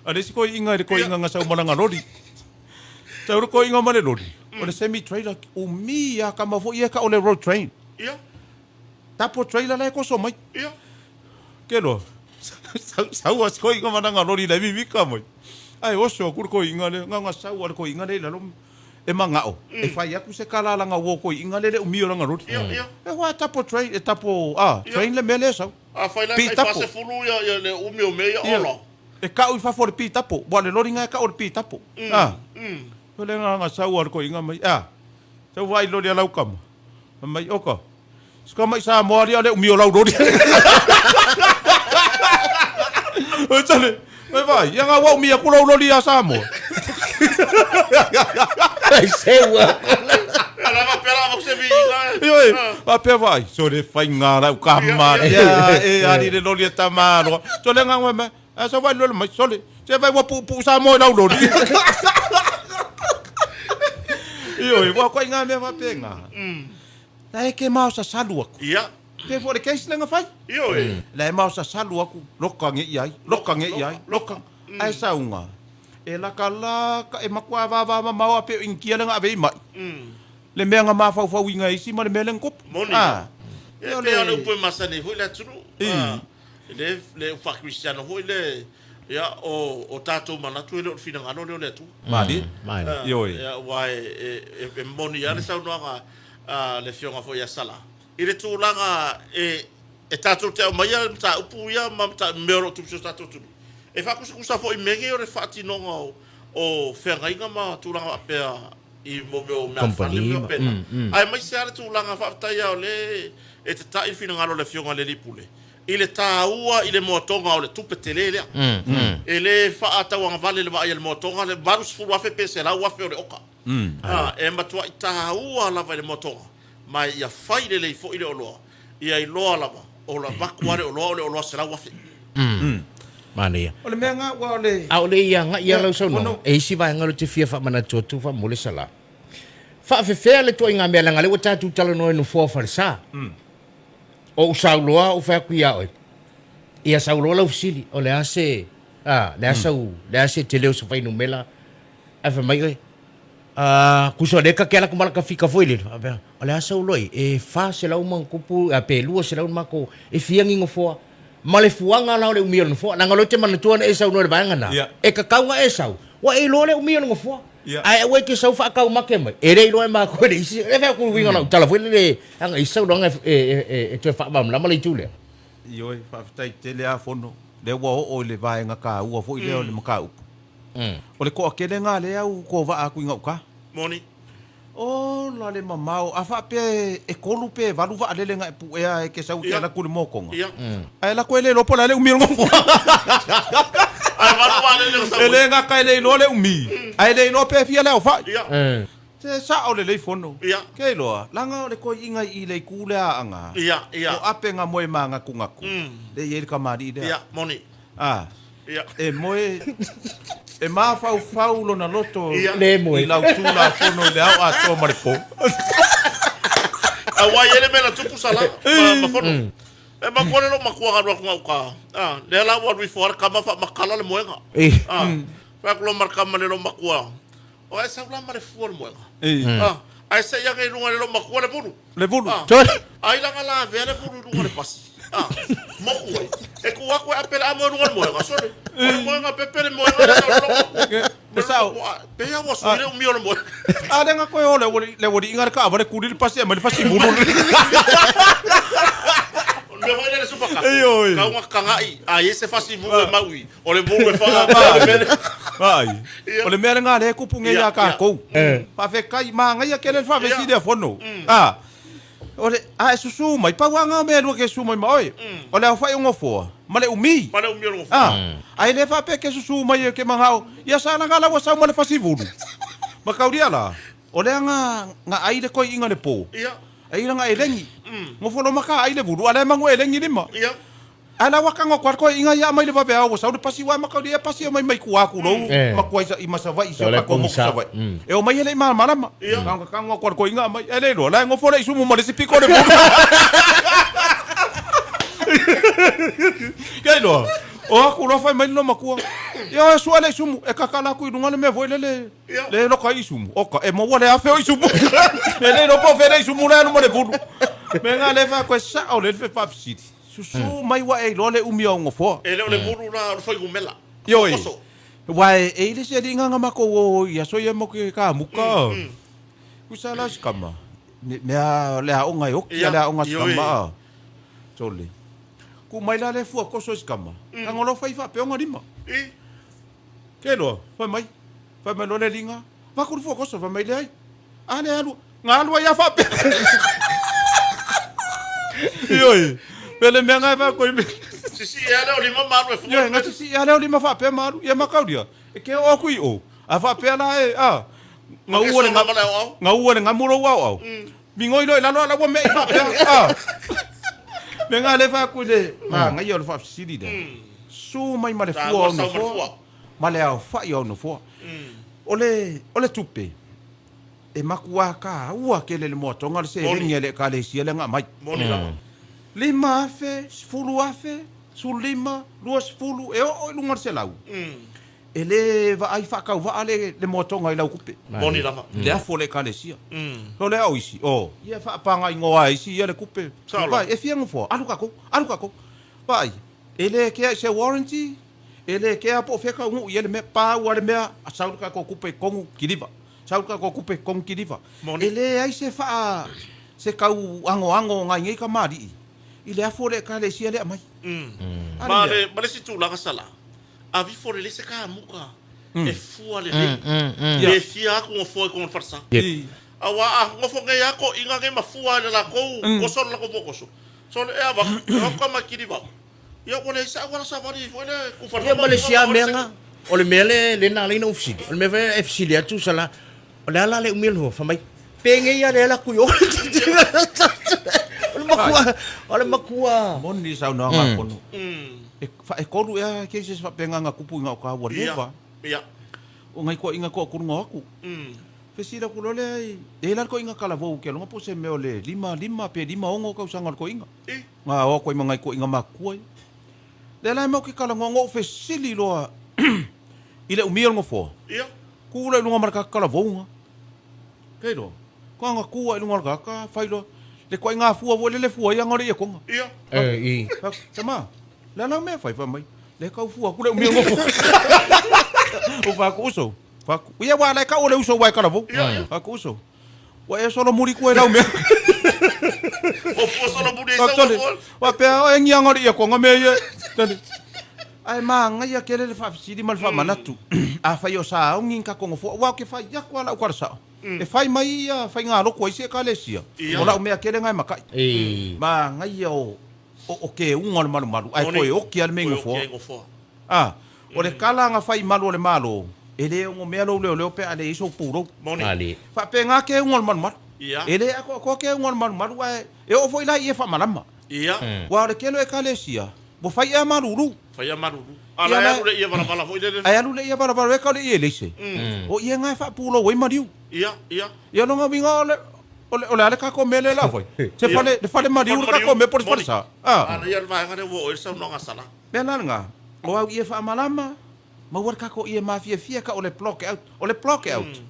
a le isi toeaiina i le toeaiina na sau ma lana loli. Sau le toeaiina ma le loli, o le semi trailer umi a tama foi ia e tau o le road train. Ia. Tapo trailer la e koso mai. Ia. Ke loa, sau, sau a si toeaiina ma lana loli la e mimika mai. Ae oso aku le toeaiina lea, na ona sau a le toeaiina lea i lalo e manao e fai atu se kala langa uo toeaiina lea le umi o lana loli. Ia, ia. E hoa e tapo train, e tapo, a, train le mea lea e sau. Afai la e Pi tai tapo. 40 ia, ia le umi o mea ia Ia. ola. E kau i fafo o le pi tapo, ua le loli na e kau o le pi tapo. A. O le na sau a le toeaiina mai, a, sau vaai loli a lau tama. Fai mai, oka, Sika mai Samoa alia le umi o lau loli. Oi tale, oi vai, ia ngā umi aku lau loli a Samoa. Ai seua. Ala ma pera ma se vi ina. Ioe, a pea vai, so le whai ngā rau ka mare, e ari le loli e tamāroa. So le ngā mai, a sa vai loli mai, so le, se vai ua puupuu Samoa i lau loli. Ioe, ua koe ngā mea whapea ngā. La e ke maosasalu aku. Ia. Pe foi le case lea na fai. Ioe. La e maosasalu aku, loka nge i ai, loka nge i ai, loka. Ae sauga, e lakalaka, e matua vava mamao a pe o Initia lea na ave i mai. Le mea na mafaufauina e isi ma le mea lea na tupu. Moni. Ah. E pei o le upu e masani ai foi le atunuu. Le le faa-Kerisiano foi le, ia, o, o tatou manatu e le o le finagalo lea o le Atua. Malie. Malie. Ioe. Ia, aua e, e, e moni lava le saunoaga a le Afioga foi ia Sala, i le tulaga e, e tatou te aumaia le mataupu ia ma mea o lo o tupu i si o tatou atunuu. E faakusakusa foi i mea nei o le faatinoga o, o feagaiga ma tulaga faapea i mo mea o meafale ma mea faapena. Aemaise lava le tulaga faafetai lava o lea e tata'i le finagalo o le Afioga i le Alii Pule i le taua i le moatoga o le tupe tele lea. E le faatauagavale le vaai a le moatoga le 80,000 pe 100,000 o le oka. E matuai taua lava i le moatoga ma ia fai lelei foi le oloa, ia iloa lava o le avatu lava le oloa o le oloa 100,000. Manaia. O le mea nga ua o le. A o le i agai lava lau saunoaga, e isi vaega lea ou te fia faamanatu atu faamolemole Sala. Faafefea le ituaiga mea leaga o lea ua tatou talanoa i nofoa o falesa. O ou sauloa ou fai atu ia oe, ia sauloa lau fesili, o le a se, a, le a sau, le a se tele o se fuainumera, ae fai mai oe, a, tusa o lea ta te ala atu ma lata fika foi lele, faapea, o le a sau loa i, e 400 ma ona tupu, a, pe 200 le matou, e fia ni nofoa, ma le fuaga la o le umi o le nofoa. Leaga o lea ou te manatua na e saunoa i le vaega lena, e tatau ona e sau, ua e iloa le umi o le nofoa. Ae aua e te sau faataumate mai, e le iloa e matou e le isi. E fai atu le uiga o lau tala foi lele, leaga i se saunoaga e toe faamalamalama le itu lea. Ioe, faafetai tele lava Fono, lea ua oo i le vaega taua foi lea o le mataupu. O le toatelega lea ua kovaa atu i gauta. Moni. Ola le mamao, a faapea e tolu pe valu vaalele na e puea e ke sau e te ala atu i le mokoga. Ae lako e le iloa po o le a le umi o le nofoa. Ae valu vaalele o sau. E le gata e le iloa le umi, ae le iloa pe fia le aofai. Se sao lelei Fono. Ke iloa, leaga o le toeaiina i le itu lea aga, o ape nga moe mānatunatu, lea e i ai le kamali'i lea. Ia, moni. A, Ia. e moe, e mafaufau lona loto Ia. Le moe. i lau Tulafono i le ao atoa ma le po. Aua e i ai le mea na tupu sa la, ma, ma Fono. E matua le lou matua galu atu gauta. A, lea la ua alu ifo lava le tama faamatala le moega. A, fai atu loa ma le tama i le lou matua, O ae sau la ma le fua o le moega. A, ae se'i ane i luga i le lou matua le vulu. Le vulu. A, ai la na lavea le vulu i luga o le pasi. A, moku ai. E ku aku e ape le amo i luga o le moega, sole. O le moega pepe le moega le sau loko. E sao. Pehea ua sui le umi o le moega. A le nga koe o le le ualiiga le kaavale kuli le pasi e aumai le fasi mulu. O le mea foi lea le supakako. Ioe. Kau nga kaga'i, a i ai se fasi mulu e mau i, o le mulu e faa le mea lea. Vaai. O le mea lena lea e kupu nei ia tatou. Faafetai, manaia tele le faavesili a Fono. A, o le, a e susu mai, pau lava na o mea e lua e te susu mai ma oe. O le aofai o nofoa, ma le umi. Ma le umi o le nofoa. A, a e le faapea e te susu mai e te manao, ia sa lana la ua sau ma le fasivulu. Mataulia la, o lea na, na ai le toeaina i le po. Ai lana elegi. Nofo loa ma ka ai le vulu, a o lea e manu elegi lima. Ae la ua tago atu lava le toeaina ia aumai le vaveao ua sau le pasi ua mataulia ia pasi e omai mai tua atu lou matua i ma Savaii si o tatou motu Savaii e omai e le i malamalama na ona tago atu lava le toeaina aumai ae le iloa la e nofo le isumu ma le isi pito o le vulu. Ke iloa o atu loa fai mai le loomatua ia oe sua le isumu e tatala atu i luga le mea foi lele le loka ai isumu oka e maua le afe o isumu e le iloa po o fea le isumu la e alu ma le vulu mea na lea e fai atu e sao lelei le faafesili. Susu mai ua e iloa le umi o au nofoa. E le o le vulu la o le fuainumera. Ioe, aua e i ai le isi alii na matou o i aso ia matou te kamuka. Kusa la si kama, mea le aoga e oki a le aoga si kama. Sole. Ku mai la le fua koso i si kama, tago loa fai faapea ona lima. Ke loa, fai mai, fai mai loa le alii na, avatu le fua koso, fai mai leai. A le alu, na alu ai a faapea. Ioe, pe le mea na e faapea i Sisi ea lea o lima ma alu e fua. Ioe, na sisi ea lea o lima faapea ma alu. Ia mataulia, e ke oo atu i o, a faapea la e, a, gaua le, gaua le gamu lou aoao. Migoi loa i lalo a la ua me'i faapea, a. Mea na lea e fai atu i le manaia o le faafesili lea. Susu mai ma le fua o au nofoa, ma le aofai o au nofoa. O le, o le tupe, e matua taua tele le moatoga o le seleni a le Ekalesia lea na aumai. Moni lava. 5,000, 10,000, 15, 20, e oo i luga o le 100. E le vaai faatauvaa le, le moatoga i lau tupe. Moni lava. Le afu o le Ekalesia. O lea o isi, o, ia e faapagaigoa e isi ia le tupe. Sao lava. Vaai, e fia nofoa, alu tatou, alu tatou. Vaai, e le kea i se warranty, E le kea po o fea taunuu i ai le mea, pau lava le mea, sau le tatou tupe i totonu, kiliva. Sau le tatou tupe i totonu, kiliva. Moni. E leai se faa, se tau anoano o nai nei kamali'i i le afu o le Ekalesia lea aumai. A le Ma mea. le, ma le isi tulaga sala, avifo lelei se kamuka e fua lelei, Ia. le fia aku ngofoa i kona falesa. I. Aua a ngofo nei a toʻiga nei ma fua i le lakou koso le lakou pokoso, sole e avatu, e avatu ka mai kiliva. Ia ua leai se auala savali foi lea e kufa Ia ma le isi lava mea na, o le mea le le na ala ai ona ou fesili, o le mea foi lea e fesili atu sala, o le a la le umi o le nofoa? Fai mai, penei lava lea e alu atu i o. O le matua, o le matua. Moni le saunoaga a Pono. E faatolu ea cases faapena na tupu i gauta ua leva. Ia. O nai toeaiina toatolu na o atu. Fesili atu loa lea i, e i ai la le toeaina talavou ke aloga po o se mea o le 5, 5 pe 5, 6 tausaga o le toeaina. Na o atu ai ma nai toeaiina matutua ia. Lea la e mau ke talanoa, na ou fesili loa i le umi o le nofoa. Ia. Ku loa i luga ma le tagata talavou na. Kei loa, ka na ku ai i luga o le tagata, fai loa, le toeaiina fua foi lele fua ia na o le ietoga. Ia. I. Tama, le a lau mea fai, fai mai, lea tau fua atu le umi o le nofoa. Ou fai atu, uso, fai atu, ia aua la e tau o le uso aua e talavou. Ia, ia. Fai atu, uso, Ua e solomuli koe lau mea. O fua solomuli ai sau Tole, fua. faapea o e ngiaga o le iakoga mea ia. Tole. Ae magaia tele le faafesili ma le faamanatu. Afai o saogi ni tatou nofoa, aua ou te fai atu lava lau tala sao. E fai mai ia faigalotu a isi Ekalesia, o lau mea tele na e makai. Magaia o o keuga o le malumalu, ae toe oki lava le mea i nofoa. A, o le kala na fai i malu o le Malo, e le ono mea lou leoleo pe a leai sou pulou. Faapena keuga o le malumalu. E le atoatoa keuga o le malumalu ae e oo foi la i e faamalama. Aua o le tele o Ekalesia, ua fai ea malulu. Ae alu le ia valavala e ka o le ie leise. O ie na e faapulou ai maliu. Ia lona uiga o le O le, o le a le tatou mea lea o le a fai? Se fale, le fale maliu le tatou mea po o le fale sa? A. Manaia le vaega lea ua oo i ai le saunoaga a Sala. Mea la lena, o au ie faamalama, maua le tatou ie mafiafia ka o le block out. O le block out,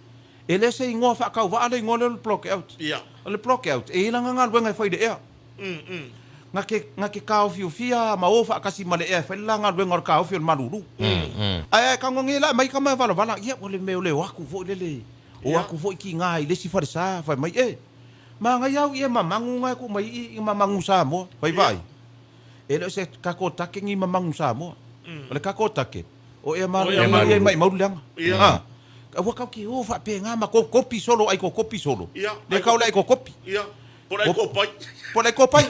e le se igoa faatauvaa le igoa lea o le block out. Ia. O le block out, e i ai lana galuega e fai i le ea. Na ke, na ke taofiofia ma o faatasi ma le ea e fai le la galuega o le taofi o le malulu. Ae a e tago nei la e aumai tama e valavala, ia o le mea o le o atu foi lele, o atu foi tiga i le isi falesa, fai mai, e, manaia au ie mamagu na e tuu mai i i mamagu Samoa. Fai vaai, e le o se tatou take ni mamagu Samoa. O le tatou take, o ea malulu ia e maimau le leaga. A, aua tatou te o faapena ma tou kopi solo ai tou kopi solo. Lea tau le ai tou kopi. Po o le ai kopai. Po o le ai kopai.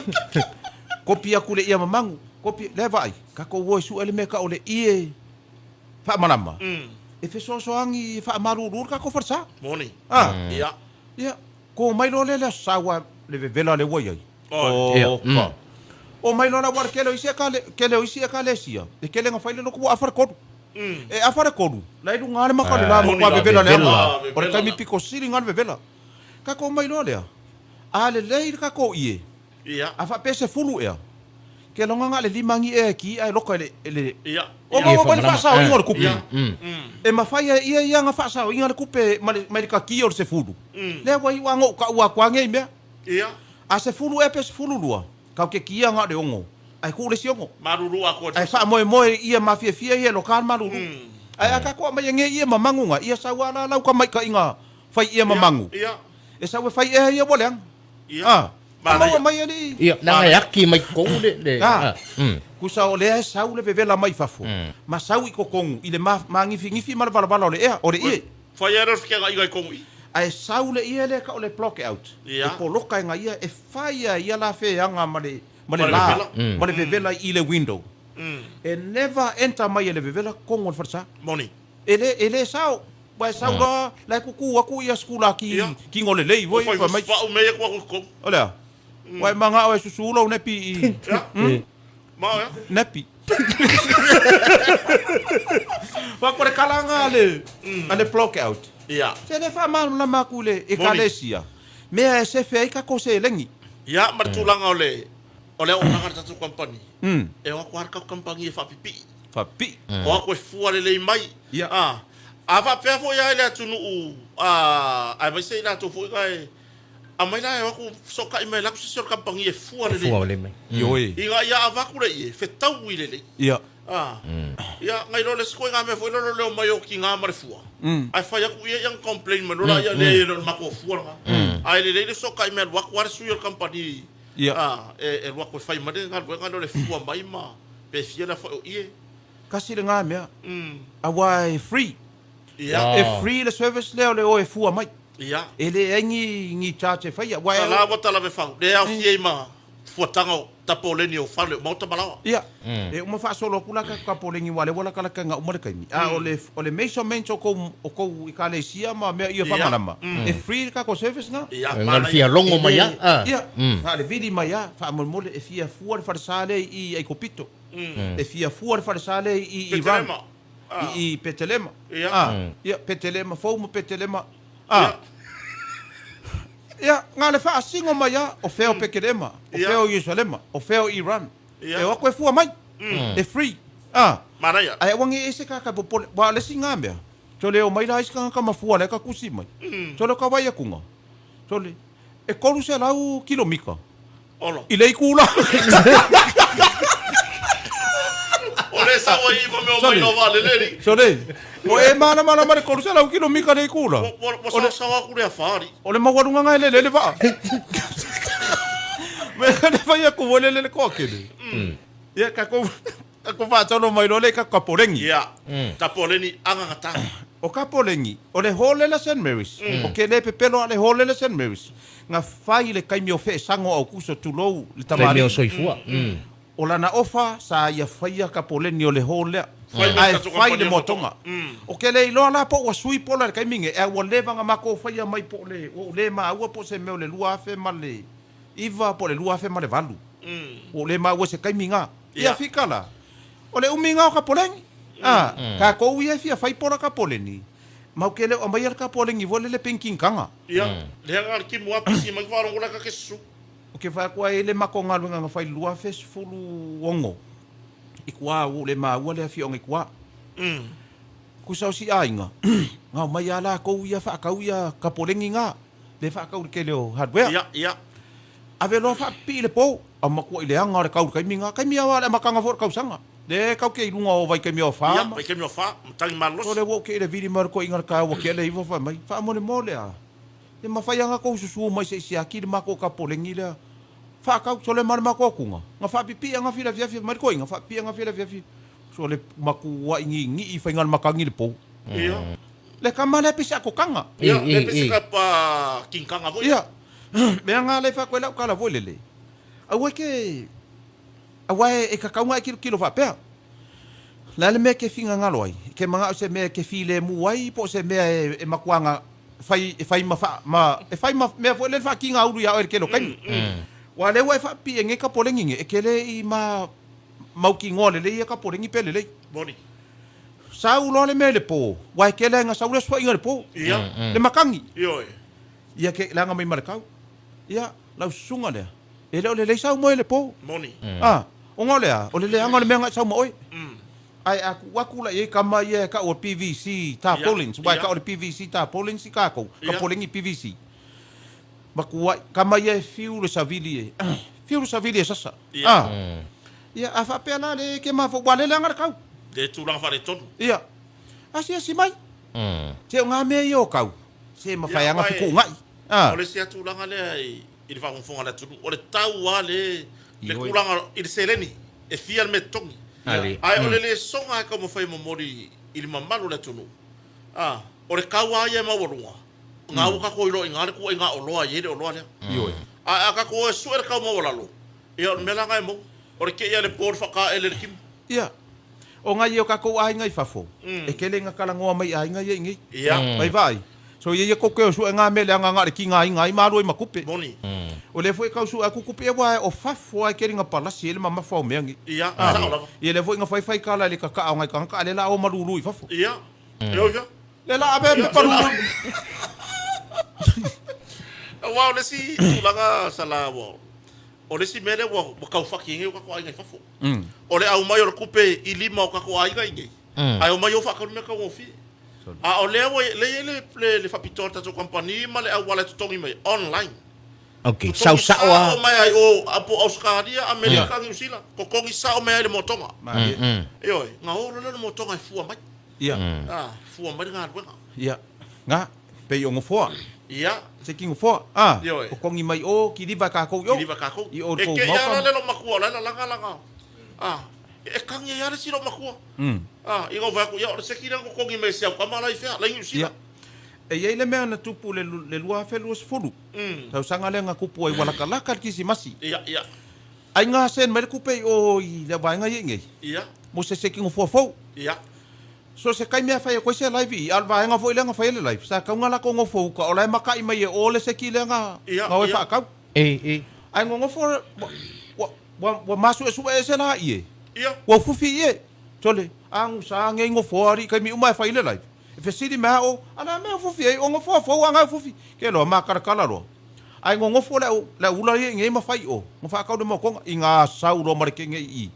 Kopi aku le ia mamagu. Kopi, lea vaai, tatou o e sue le mea tau o le ie faamalama. E fesoasoani e faamalulu le tatou falesa. Moni. A. Ia. Ia, ko mai loa lea le aso sa aua le vevela lea ua i ai. Oka. O mai loa la aua o le tele o isi ekale, tele o isi ekalesia, e tele na fai le lotu ua afa le tolu. E afa le tolu, la e i luga lava le maka o le la matua vevela leaga. O le taimi pito sili lena le vevela. Tatou omai loa lea, a lelei le tatou ie, a faapea e 10 ea, ke loga na o le lima ni ea e ki ae loka i le, o maua mai le faasaoina o le tupe. E mafai e ia ia na faasaoina le tupe mai le kaki o le 10, lea ua iu a na ou taua atu a nei mea. A 10 ea pe 12, kau ke kia na o le ono, ae tuu le isi ono. Ae faamoemoe ia mafiafia ia e loka le malulu. Ae a tatou aumaia nei ie mamagu na, ia sau a la lau tamaitaiga Fai ia mamagu. E sau e fai ea ia ua leaga. A. A maua mai alii. Ia, leaga e aki mai totonu le, le, a. Kusa o lea e sau le vevela mai fafo, ma sau i totonu i le magifigifi ma le valavala o le ea, o le ie. Fai ea le fekeagaiga i totonu i. Ae sau le ie lea e tau o le block out, e poloka e ga ia, e fai a ia la feaga ma le, ma le la, ma le vevela i le window. E never enter mai e le vevela totonu o le falesa. Moni. E le, e le sao. Ua e sau loa, la e kuku aku ia sikulaki kino lelei foi, fai mai. Pau mea ia aku i O le a? Ua e manao e susu lou nepi i... Mao ea? Nepi. Wa ko le kalanga a le, a le block out. Ia. Se le faamalamalama atu i le Ekalesia, mea e sefe ai tatou seleni. Ia, ma le tulaga o le, o le auaunaga a le tatou kamupani, e o atu lava le tatou kamupani e faapipii. Faapipii. O atu e fua lelei mai. Ia. A, a faapea foi lava i le atunuu, a, aemaise i latou foi na e aumai la e o atu fesootai mai e alu atu se isi o le kamupani e fua lelei Fua lelei mai. Ioe. Ina ia avatu le ie, fetaui lelei. Ia. A, ia, na iloa le isi ituaiga mea foi lea o le omai o tiga ma le fua, ae fai atu ia, ia na complain mai loa la, ia, leai e le o le matou fua lena. Ae lelei le fesootai mai e alu atu lava le sui o le kamupani, a, e alu atu e fai mai le galuega lea o le fua mai ma pe fia le aofai o ie. Kasi lena mea, aua e free. E free le service lea o le o e fua mai. E leai ni, ni charge e faia. Aua e. Tala ua talave fau, le aofia ai ma fuataga o tapoleni o fale o maota ma laoa. Ia, e uma faasolo atu la tatou tapoleni aua o lea ua latalata ina uma le taimi. A o le, o le measurement o kou, o kou ekalesia ma mea ia faamalama, e free le tatou service lena. Ia, E na o le fia logo mai lava. Ia, na o le vili mai lava, faamolemole e fia fua le falesa lea i Aikopito. E fia fua le falesa lea i Iran. I Petelema. Ia, Petelema fou ma Petelema. Ia, na o le faasino mai lava, o fea o Petelema, o fea o Ierusalema, o fea o Iran. E o atu e fua mai. E free. Ae aua ne i ese tagata e popole. Aua o le isi na mea, sole o mai la isi tagata ma fua lea ka tusi mai. Sole o ka wai akuga. Sole, e 300 kilomita. Olo. I le itula. O le sau ai ma mea mai no vale le. Sole. O e malamalama le 300 kilomita le itula. Ua sao sao aku le afari. O le maualuga na e lele le vaa. Me le fai aku o lele le koa kele. Ia ka ko ka ko faatolo mai loa le ka kapolengi. Ia. Kapoleni agagata. O Kapolengi, o le hall le la St. Mary's. O ke le pepelo a le hall le la St. Mary's. Na fai i le taimi o feesago o Aukuso, tulou, le Taimi tamalii. o soifua. O lana ofa, sa ia faia Kapoleni o le hall lea. Fai Ae fai le moatoga. O ke le iloa la po ua sui pola i le taimi nei, ae ua leva na matou faia mai po o le, ua ou le maua po o se mea o le 2009 po o le 2008. Ua ou le maua i se taimi na. Ia fika la, o le umi na o Kapoleni. A, tatou ia e fia fai pola Kapoleni, Mau ke le o aumaia le kapolegi foi lele penkinkaga. Ia, lea na le timu a pisi mai faalogo la ka ke susu. O ke whai atu ai le mako galuega na whai le 2016 i kua ua le maua le afioaga i kua. Kusa o si aiga, na omai a lakou ia whaakau ia kapolegi nga, le whaakau le kele o hardware. Ia, ia. Ave loa faapipii i le po, a matuai leaga o le kau i le taimi na. Taimi lava o le amataga foi o le tausaga. Lea e kau te i luga o vaitaimi o fa Ia, ma. vaitaimi o fa, matagi malolosi. Sole ua ou te i le vili mai o le toeaina i le taeao ua tea le iva fai mai, Faamolemole a, e mafai lava ona tou susu mai se i siaki le matou tapoleni lea. Faatau, sole ma le matou atuga, na faapipii anafi i le afiafi, fai mai le toeaina, faapipii anafi i le afiafi. Sole matuai niinii i faiga o le matagi i le po. Ia. Le tama lea pei se atotaga. Ia, lea pei se kapa kinkaga foi. Ia. Mea na lea e fai atu ai lau tala foi lele, aua e te, aua e tatau ona e tilotilo faapea, o le a le mea e te finagalo ai, e te manao i se mea e te filemu ai po o se mea e matua na fai, e fai ma, ma, e fai ma mea foi lele faatigaulu ia oe i le tele o taimi. Aua o lea ua e faapipii e nei kapoleni nei, e te le i ma mautinoa lelei ia kapoleni pe lelei. Moni. Sau loa le mea i le po, aua e tele lava ina sau le asuaʻiga i le po, le matagi. Ioe. Ia ke leaga mai ma le kau. Ia, lau susuga lea, e le o lelei sau moe i le po. Moni. A, ona o le a? O le leaga o le mea na e sau ma oe. Ae a tuu atu la i ai tama ia e tau o le PVC tarpaulins, aua e tau o le PVC tarpaulins i tatou, tapoleni PVC. Matuai, tama ia e fiu le savili e, fiu le savili e sasa. A, ia, a faapea la le ke mafua, aua o lea e leaga le kau. Le tulaga faaletonu. Ia, asiasi mai. Se o nga mea ia o kau. Se mafai lava ona fetuunai. O le isi lava tulaga lea i le faafogafoga a le atunuu, o le tau lava le tulaga i le seleni e fia le mea e totogi. Ae o le lesona e taumafai e momoli i le mamalu o le atunuu, o le tau lava ia e maualuga, na ua tatou iloa i ina le tuuaiga oloa e i ai le oloa lea. Ae a tatou o e sue le tau maualalo, ia o le mea la lena e maua, o le kei a le po o le faataele i le timo. Ia. O nai o tatou aiga i fafo, e tele ina talanoa mai i aiga ia i nei. Ia. Mai vaai. So ia ia kou ke sue nga mea leaga na o le tigaina ai ma alu ai ma tupe. Moni. O lea foi e tau sue atu tupe aua o fafo lava e tele ina palasi ai le mamafa o mea nei. Ia, sao lava. Ia lea foi na faifai tala i le kakaa o nai tagata a o lea la o ma lulu i fafo. Ia. E oi fea? Lea la ave ai pepa lulu. Aua o le isi tulaga sala ua O le isi mea lea ua tau faki ai nei o tatou aiga i fafo, o le aumai o le tupe i lima o tatou aiga i inei, ae omai o faatau le mea taugofie. A o lea ua lea e i ai le le faapitoa a le tatou kamupani ma le auala e totogi mai ai, online. Ok, sau Totogi sao sao lava. mai ai o po o Ausetalia, Amerika, Niu Sila, totogi sao mai ai i le motoga. Ioe, ona o loa lea o le motoga e fua mai. Ia. A, fua mai le galuega. Ia. Nga, pei o gofoa. Ia. Se ki gofoa. A, Ioe. totogi mai o, kiliva e kakou i o. Kiliva e kakou. I o E kou kei maoka. a la le lou makua o la e lalaga laga. A, e kagi ai a le isi lou makua. A, i ga fai atu, ia o le seki lea na totogi mai e si au tama la i fea, la i Niu Sila. Ia. E i ai le mea na tupu le le 2020. Tausaga lea na tupu ai ua lakalaka le Kisimasi. Ia, ia. Ai nga send mai le kupe i o i le vaega ia i nei. Ia. Mo se seki gofoa fou. Ia. So se taimi a fai atu ai se live i i, a o le vaega foi lea na fai ai le live, sa tau na latou nofo uka, o la e makaʻi mai e o le seki lea na Ia, na o e ia. faatau. E, e. Ae nonofo ua, ua, ua, ua masuesue ese la i e. Ia. Ua ufufi i e. Sole, a gusa ngei nofoa alii taimi uma e fai le live. E fesili mai a o, a le a mea e ufufi ai, o nofoa fou a na e ufufi. Ke loa, makalakala loa. Ae nonofo le au, le au ula ia i nei ma fai i o, na faatau le motoga, i nga sau loa ma le kenge i i,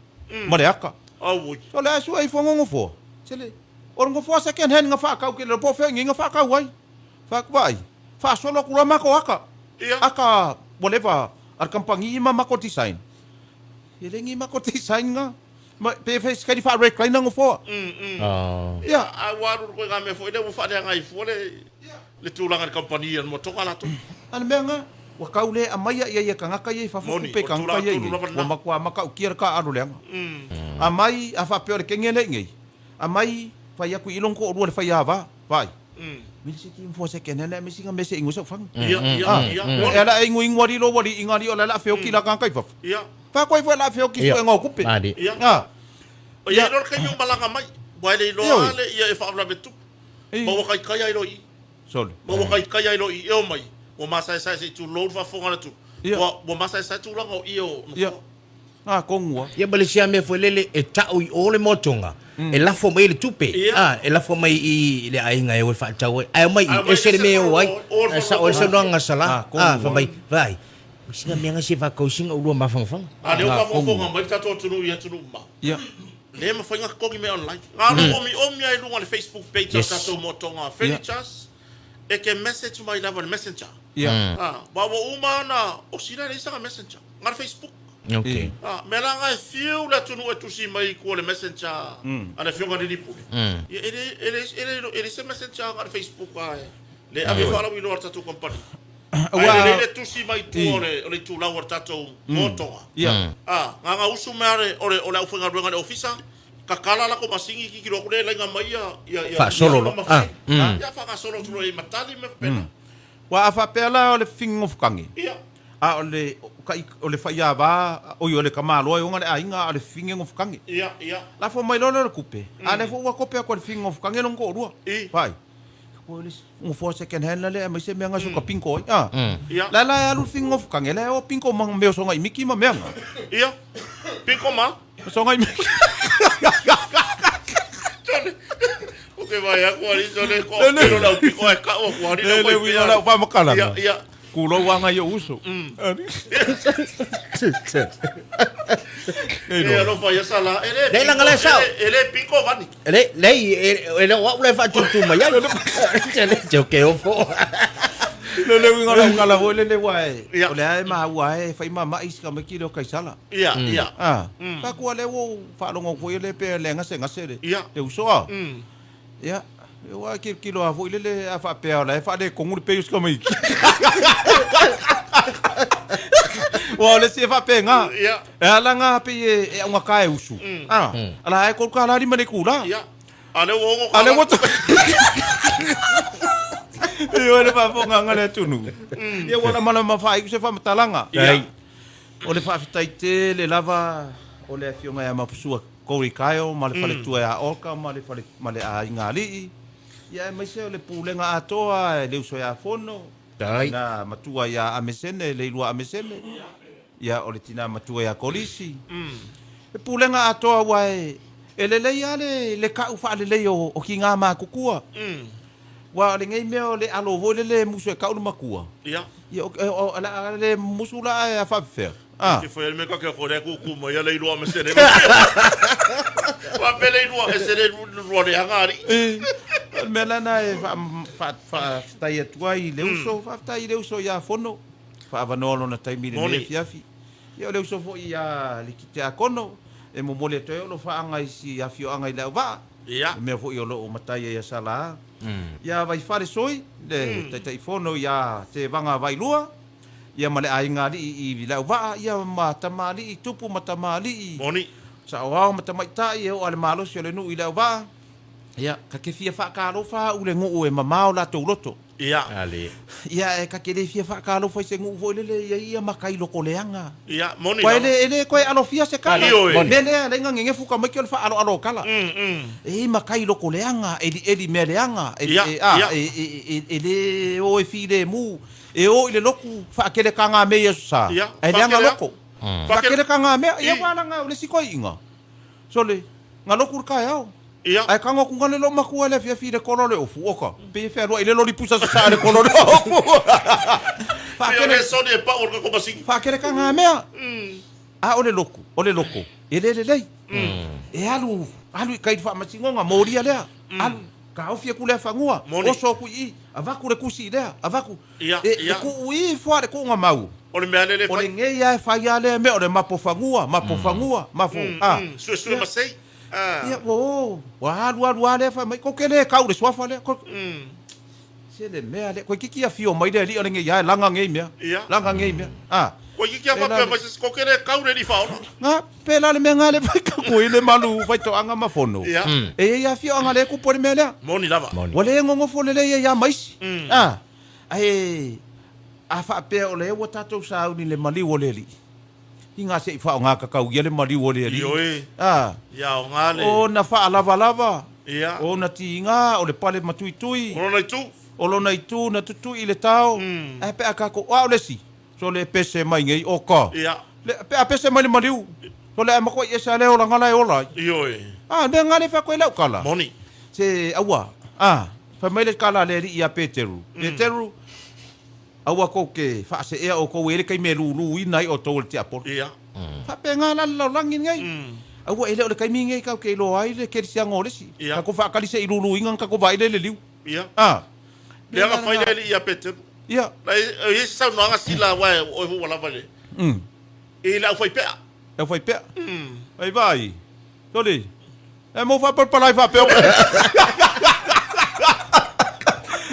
ma le aka. Auoi. Sole, ae sue ifo nonofoa. Sele, o le nofoa second hand na faatau ke le po o fea i nei na faatau ai. Fai atu vaai, faasolo atu loa matou aka. Ia. Aka whatever, a le kamupani ma matou design. E le ni matou design nga. Ma, pe fai se kaini faa-recliner nofoa. Ia. A ua alu koe ngā mea foi lea ua faaleaga ai fua le le tulaga i le kamupani a le motoga latou. A le mea nga, ua kau le amaia ia ia tagata ia i fafo Moni, kupe o le tagata tulaga ia i tonu nei. lava Ua lena. matua matautia le taaalo leaga. Amai, a faapea o le kenge lea i nei, amai, fai atu i lona toalua le faiava, vaai. Mili se ki mfoa se kene lea misi nga mese ingo sau fanga. Ia, ia, Ah, ia. e ala e ingo ingo ali lo wali inga ali o la la feoki la kanga i fafo. Ia. Fa koi foi la feoki Ia. sue ngau kupe. Mali. Ia. Ah. O ia iloa le taimi o malaga mai, ua e le iloa Ioe. le ia e faalavelave tupu. Ei. Ma ua kaikai ai loa i i. Sole. Ma ua kaikai ai loa i i e omai, ua masaesae se i tulou le faafofoga a le atunuu. Ia. Ua, ua masaesae tulaga o ie o Ia. Nofoa. Nga kongua. Ia ma le isi lava mea foi lele e tau i o le motoga, e lafo mai ai le tupe, Ia. a, e lafo mai i le aiga e o e faatau ai, ae omai i Ae omai ese le ese mea e o ai, o le ae sao ai le saunoaga a Sala, Ah, a, fai kongua. mai, vaai, sina mea gasi e faakau sina ulua mafanafana. A lea ua Ah, faafogafoga kongua. mai le tatou atunuu i atunuu mamao. Ia. Le mafai ona totogi mea online. Na alu omiomi ai i luga o le Facebook page a le Yes. tatou motoga Furnitures. E ke message mai lava i le messenger. Ia. A, ma ua uma ona osi la e leai sana messenger. Na o le Facebook. Okay. A, mea la na e fiu le atunuu e tusi mai i tua o le messenger a le Afioga i le Alii Pule. Ia, e le, e le, e le, e leai se messenger na o le Facebook lava e le ave faalauiloa a le tatou kamupani. Ae lelei le tusi mai i tua o le, o le itulau o le tatou motoga. Ia. A, na ona usu mai lava o le, o le aufaigaluega i le ofisa, tatala latou masini tilotilo atu lea e laina mai ia, ia, ia, Faasolo ia loa. ma fai. Ia, faagasolo atu loa i matali ma mea faapena. Aua a faapea la o le figofukage, Ia. a o le kai, o le faiava, oi o le tamaloa e oga le aiga, a o le figofukage. Ia, ia. Lafo mai loa lea o le tupe, a lea foi ua kope atu e le figofukage lona toalua. I. Vaai. Koe le nofoa second hand la lea aemaise mea nga ka pinko ai. Ah. Ia. La la e alu le figofukage, la e o pinko ma mea o soga i miki ma mea nga. Ia. Pinko ma. Soga i miki. Sole. O ke vai aku ari sole ko pelo lau piko e kau aku ari Le lau le uiga lau faamatalaga. Ia, ia. Kulou aga i ou uso. E alofa ia sala. E le Lei langa le sao. E le pinko vani. Le, lei, e le o au le faatutu mai ai. Le, te o ke ofo. Le le uiga lau kala foi le le ua e. Ia. O lea e maua e fai mamai si tamaiti lea o Kaisala. Ia, ia. Ah. Ka kua lea ua ou faalogo foi le pe le gasegase le. Ia. Le uso a. Ia. Ua kilokilo lava foi lele a faapea o la e faaletonu le pei o si tamaiti. Ua o le isi e faapena. Ia. E ala na pei e augata e usu. A, ala e $3 lima le itula. Ia. A lea ua ono A lea ua Ioe le faafofogaaga a le atunuu. Ia ua lamalama faaiu se faamatalaga. Ia. O le faafetai tele lava o le Afioga ia Mapusua Corey Kyle ma le faletua ia Olga ma le fale ma le aiga alii, ia aemaise o le pulega atoa e le uso ia Fono, tina matua ia Amesene, Leilua Amesene, ia o le tina matua ia Kolisi. Le pulega atoa aua e e lelei lava le le ka'u faalelei o o tiga matutua. Aua o lenei mea o le alo foi lele e musu e ka'u le matua. Ia. Ia o o le a le musu la ae a faapefea. A. Ke fai le mea ka ke ko le ku ku mai le ilua me sele. Wa pe le ilua e sele lua le anga ari. E, o le mea lena e faafetai atu ai i le uso, faafetai i le uso ia Fono, faaavanoa lona taimi i lenei afiafi. Ia o le uso foi ia le Kiteakono, e momoli atu ai o lo faaga i si afioaga i Leauvaa, Ia. le mea foi o loo matai ai ia Salā. Ia Vaifale Soi, le Taitaifono ia Tevaga Vailua, ia ma le aiga alii i Leauvaa, ia ma tamalii, tupu ma tamalii, Moni. saoao ma tamaitai e oo a le malosi o le nuu i Leauvaa. Ia, ka ke fia faakalofa au i le nuu e mamao latou loto. Ia. Ale. Ia, e ka ke le fia faakalofa i se nuu foi lele ia ia ma kai loko leaga. Ia, moni Ua e lava. le, e le toe alofia se kala. Ioe. Moni. Mea lea, leai na gegefu ka maiki o le faaaloalo o kala. E i ma kai loko leaga, elieli mea leaga, e, Ia, e, a, ia. e, e, e, e le o e filemu, e o i le loku faakele ka mea i aso sa, Ia, ae leaga faakele a. loko. Faakele. Faakele ka mea, ia I. ua laga o le isi koiiga. Sole, na loku le taeao. Ia. Ae tago atu gale lou matua i le afiafi i le kolo o le ofu, oka, pei e fealuai i le loli pusa sasaa i le kolo o le ofu. Pei o Faakele, le soni e pau o le tatou masini. faakele ka ngā mea. A o le loku, o le loko, e le lelei. E alu, alu i kai i le faamasinoga, molia lea. Alu, taofi atu lea fanua, Moni. oso atu i i, avatu le kusi lea, avatu. Ia, E, ia. e tuu ifo lava le tuuga mau. O le mea lea le O fai. lenei lava e fai lava lea mea o le mapo fanua, mapo fanua, mapo, a. Suesue ma sei. Ah. Ia, ua o, ua alu alu lava lea fai mai, ko ke le kau le suafa lea. Ko, se le mea lea, koe kiki afio mai le alii o lenei lava e laga nei mea. Ia. Laga nei mea. A. Koe kiki a faapea mai se isi, ko ke le kau le alii faaola. Nga, pēlā le mea nga le fai ka koe le malu faitoaga ma fono. Ia. E iai afioaga le kupu o le mea lea. Moni lava. Moni. Ua le gogofo lelei ai ia ma isi. A, ae a faapea o lea ua tatou sauni i le maliu o le Alii, i ga se i faaaogakakauia le maliu o le Alii. Ioe. A, Ia aoga le. ona faalavalava, Ia. ona tiga o le pale matuitui, O lona itu. o lona itu na tutui i le tao, ae pe a tatou, a o le isi, sole e pese mai nei, oka. Ia. Le, pe a pese mai le maliu, sole ae matua ese lava le olaga la e ola ai. Ioe. A, mea nga le fai atu ai lau kala. Moni. Se aua, a, fai mai le kala a le alii ia Peteru, Peteru, aua kou ke faaseea outou e le taimi e luluina ai outou e le tiapolo. Ia. Faapena la le lalolagi lenei. Aua e le o le taimi lenei tatou te iloa ai le kerisiano o le isi. Ia. Tatou faakalise i luluina na tatou vaai lea i le liu. Ia. A, Leaga fai le alii ia Peteru. Ia. E i ai se saunoaga sila aua o oe foi ua lava i le. I le aufaipea. Le aufaipea. Ai vaai. Sole. E mo faapalapala ai faapea.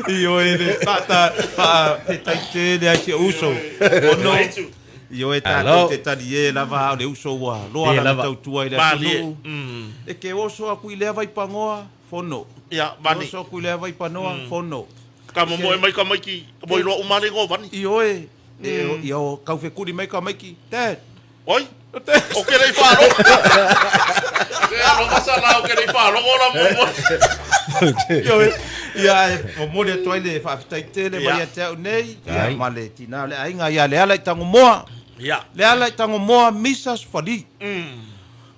Ioe le faata faafetai tele ai si ou uso. Ono. Ioe tatou te talie lava o le uso ua loa lana tautua i le atunuu. E ke oso aku i lea vaipanoa, fono. Ia, vani. Oso aku i lea vaipanoa, fono. Ka momoe mai tamaiti, ua iloa uma lava le igoa o Vani. Ioe, ia o taufekuli mai tamaiti, Dad. Oi, o ke lei faalogo. Se alofa sala o ke lei faalogo la momoe. Ioe, ia e momoli atu ai le faafetai tele mai ia te au nei, ia ma le tina o le aiga ia Lealaitangomoa. Ia. Lealaitangomoa Mrs. Fali.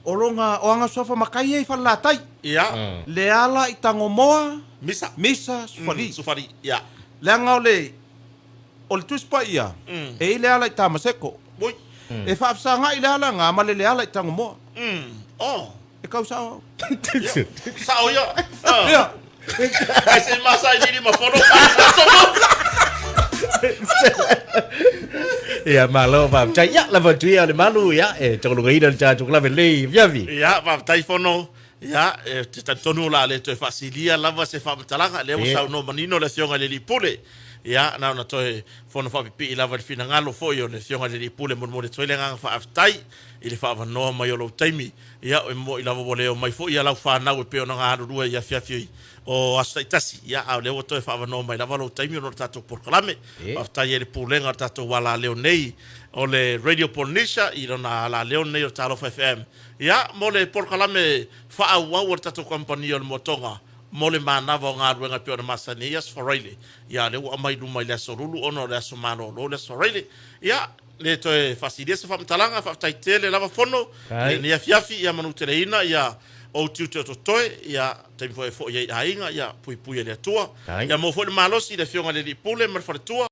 O lona, o ana suafa matai ia i Falelatai. Ia. Lealaitangomoa Misa. Misa Sufali. Sufali, ia. Leaga o le, o le Tusi Paia, e i le ala i Tamaseko. Oi. E faafesagai le ala na ma le Leala i Tagomoa. Oh. E kau sao au. Ia. Sao ia. Ia. Ai se i masa i lili ma fono pa aso mo. Ia, malo faafetai. Ia, lava atu ia o le malu, ia, e taulugaina le tatou kalave lelei afiafi. Ia, faafetai Fono. Ia, ou te talitonu o le a le toe faasilia lava se faamatalaga, lea ua saunoa manino le Afioga i le Alii Pule. Ia, na ona toe fono faapipii lava i le finagalo foi o le Afioga i le Alii Pule e molimoli atu ai le agaga faafetai i le faaavanoa mai o lou taimi. Ia, e moni lava ua le omai foi lau fanau e pei ona galulue i afiafi o aso taitasi, ia, a o lea ua toe faaavanoa mai lava lou taimi ona o le tatou polokalame. Faafetai ai i le Pulega o le tatou alaleo nei o le Radio Polynesia i lona alaleo nei o Talofa FM. Ia, mo le polokalame faaauau a le tatou kamupani o le Moatoga mo le manava o galuega e pei ona masani ai Aso Faraile, ia, lea ua aumai i luma i le Aso Lulu ona o le aso malolo le Aso Faraile. Ia, le toe faasilia se faamatalaga, faafetai tele lava Fono i lenei afiafi, ia manuteleina ia ou tiute o totoe, ia, taimi foi e foi ai i aiga, ia puipui e le Atua. Ia maua foi le malosi i le Afioga i le Alii Pule ma le faletua.